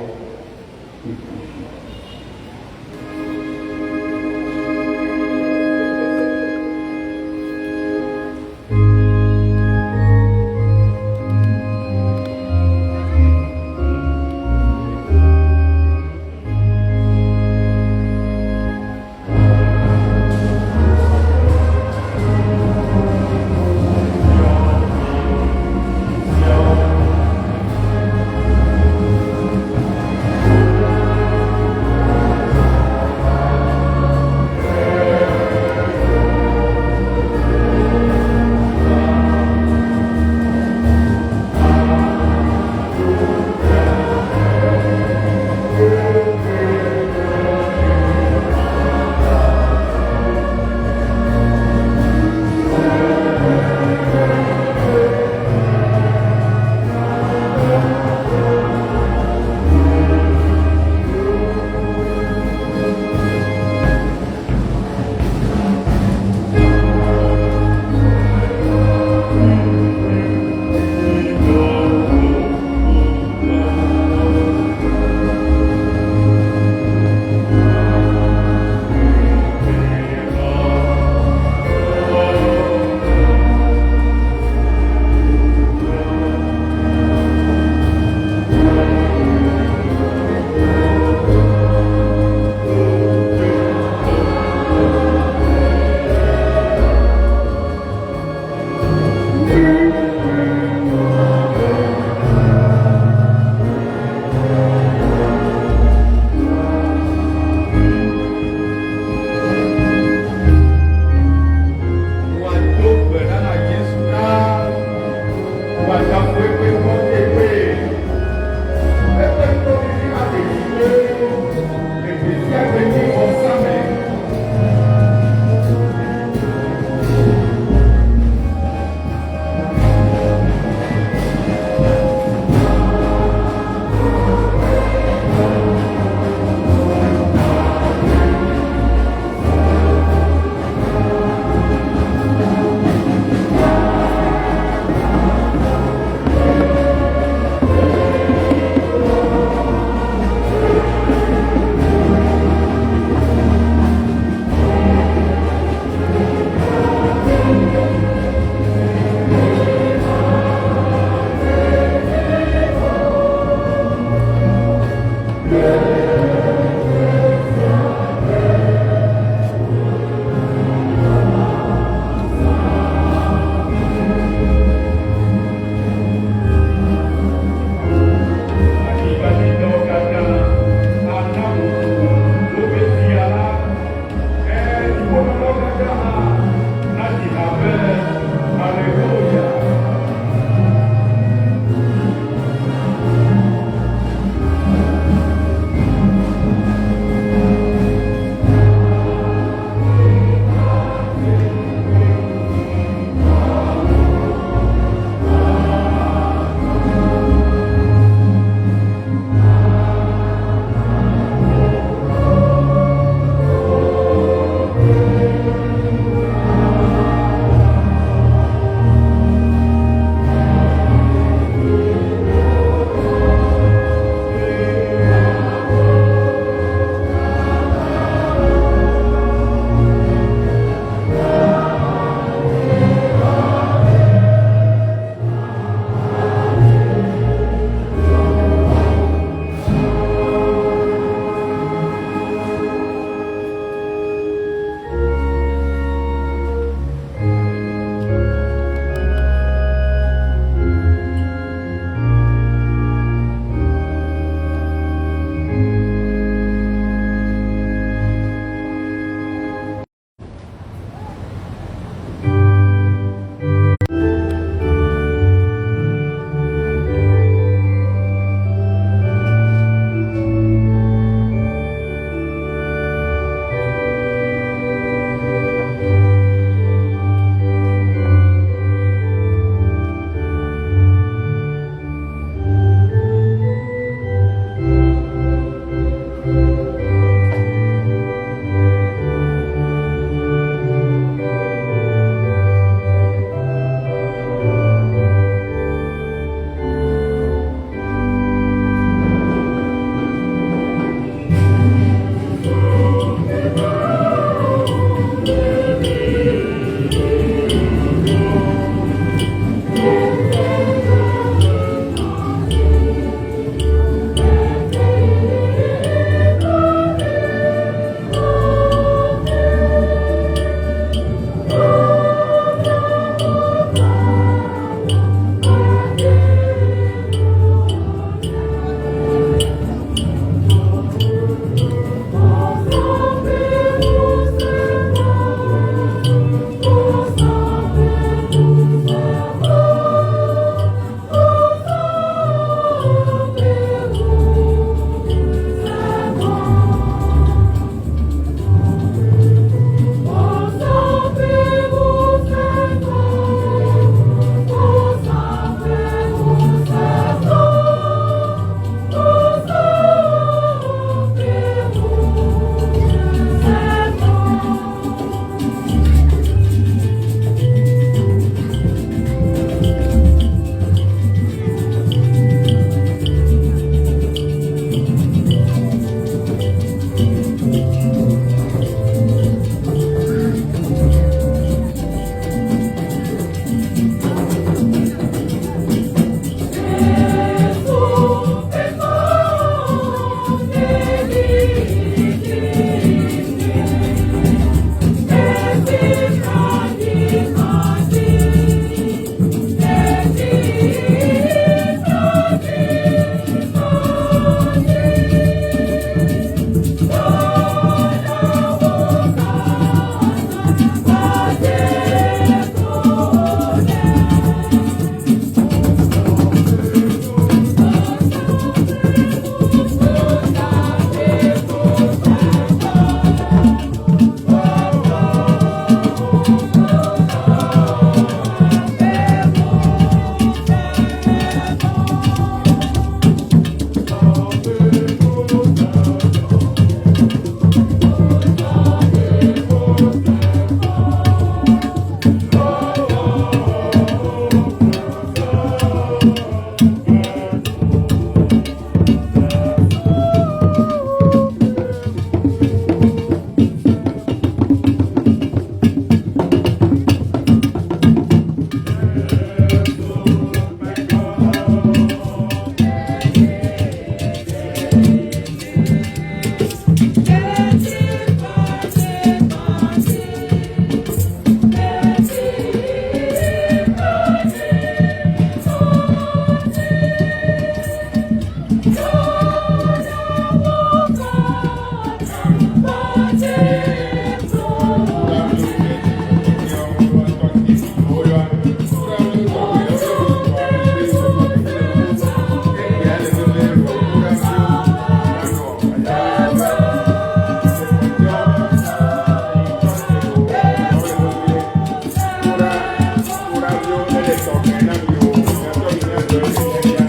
nɔviwo ele tɔxɛ na mi o miatɔ mi miagblɔ esi eya.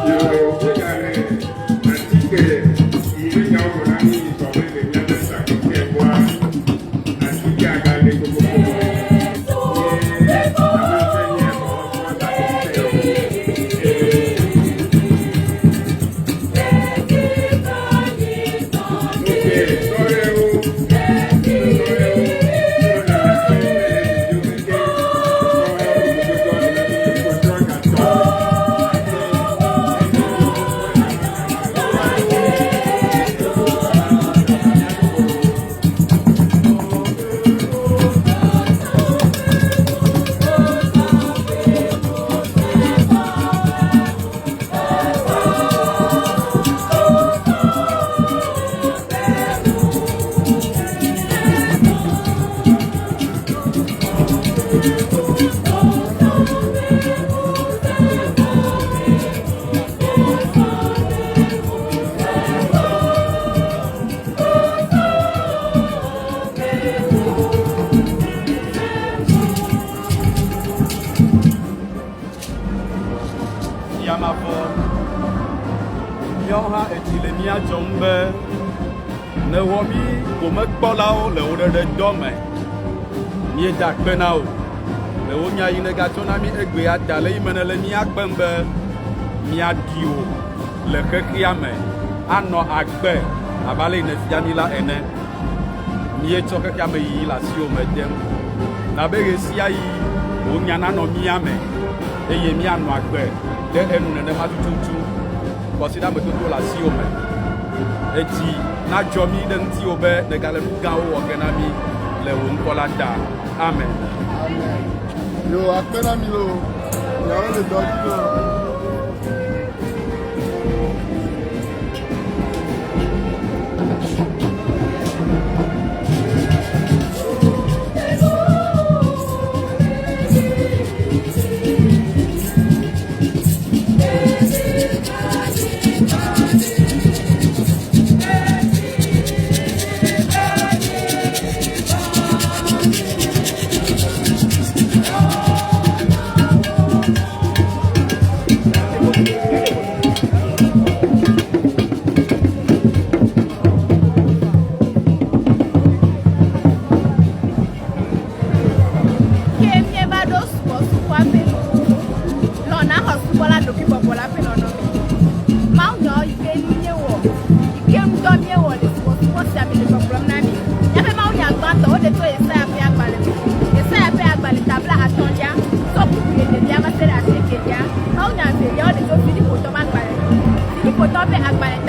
Yo wogale atike yi be nyawo gblɔ na mi sɔ be le míaƒe takpekpe gbɔa atike agale kokoko ye ame ƒe nye xɔxɔ takpekpe o. Nuke sɔhɛwo sɔhɛwo sɔhɛwo le ɖeviwo keŋkeŋ sɔhɛwo dometɔ le kɔtrɔ gatɔ Fiamavɔ, míawo hã etsi le mía dzɔm be nèwɔ mí gomekpɔlawo le wò ɖeɖedɔ me. Míeda akpe na wò le wò nya yi nègatsɔ na mí egbea ta le eyime nèle mía kpem be míaɖi wò le xexea me anɔ agbe abe ale yi nèfia mí la ene. Míetsɔ xexea me yiyi le asiwò me dem. Na be ɣe sia ɣi wò nya nanɔ mía me eye míanɔ agbe ɖe enu nenema tututu. Kɔsiɖametoto le asiwò me. Edzi nadzɔ mí ɖe ŋutiwò be nègale nu gãwo wɔ ge na mí le wò ŋkɔ la ta. Amen. Amen. Yo akpe na mi loo. Miawo le dɔ dzi loo. Ke míeva ɖo subɔsubɔa ƒe nuwuwu. Lɔ̃ naxɔ subɔla ɖokuibɔbɔla ƒe nɔnɔme. Mawunya yi ke míewɔ, yi ke ŋudɔ míewɔ le subɔsubɔ sia me le gbɔgblɔm na mi. Míaƒe mawunya gbãtɔ woɖe tso Yesaya ƒe agbalẽ me. Yesaya ƒe agbalẽ ta 50lia, tso kpukpui enelia va se ɖe asiekelia. Mawunya evelia woɖe tso Filipotɔ ƒe agbalẽ me. Filipotɔ ƒe agbalẽ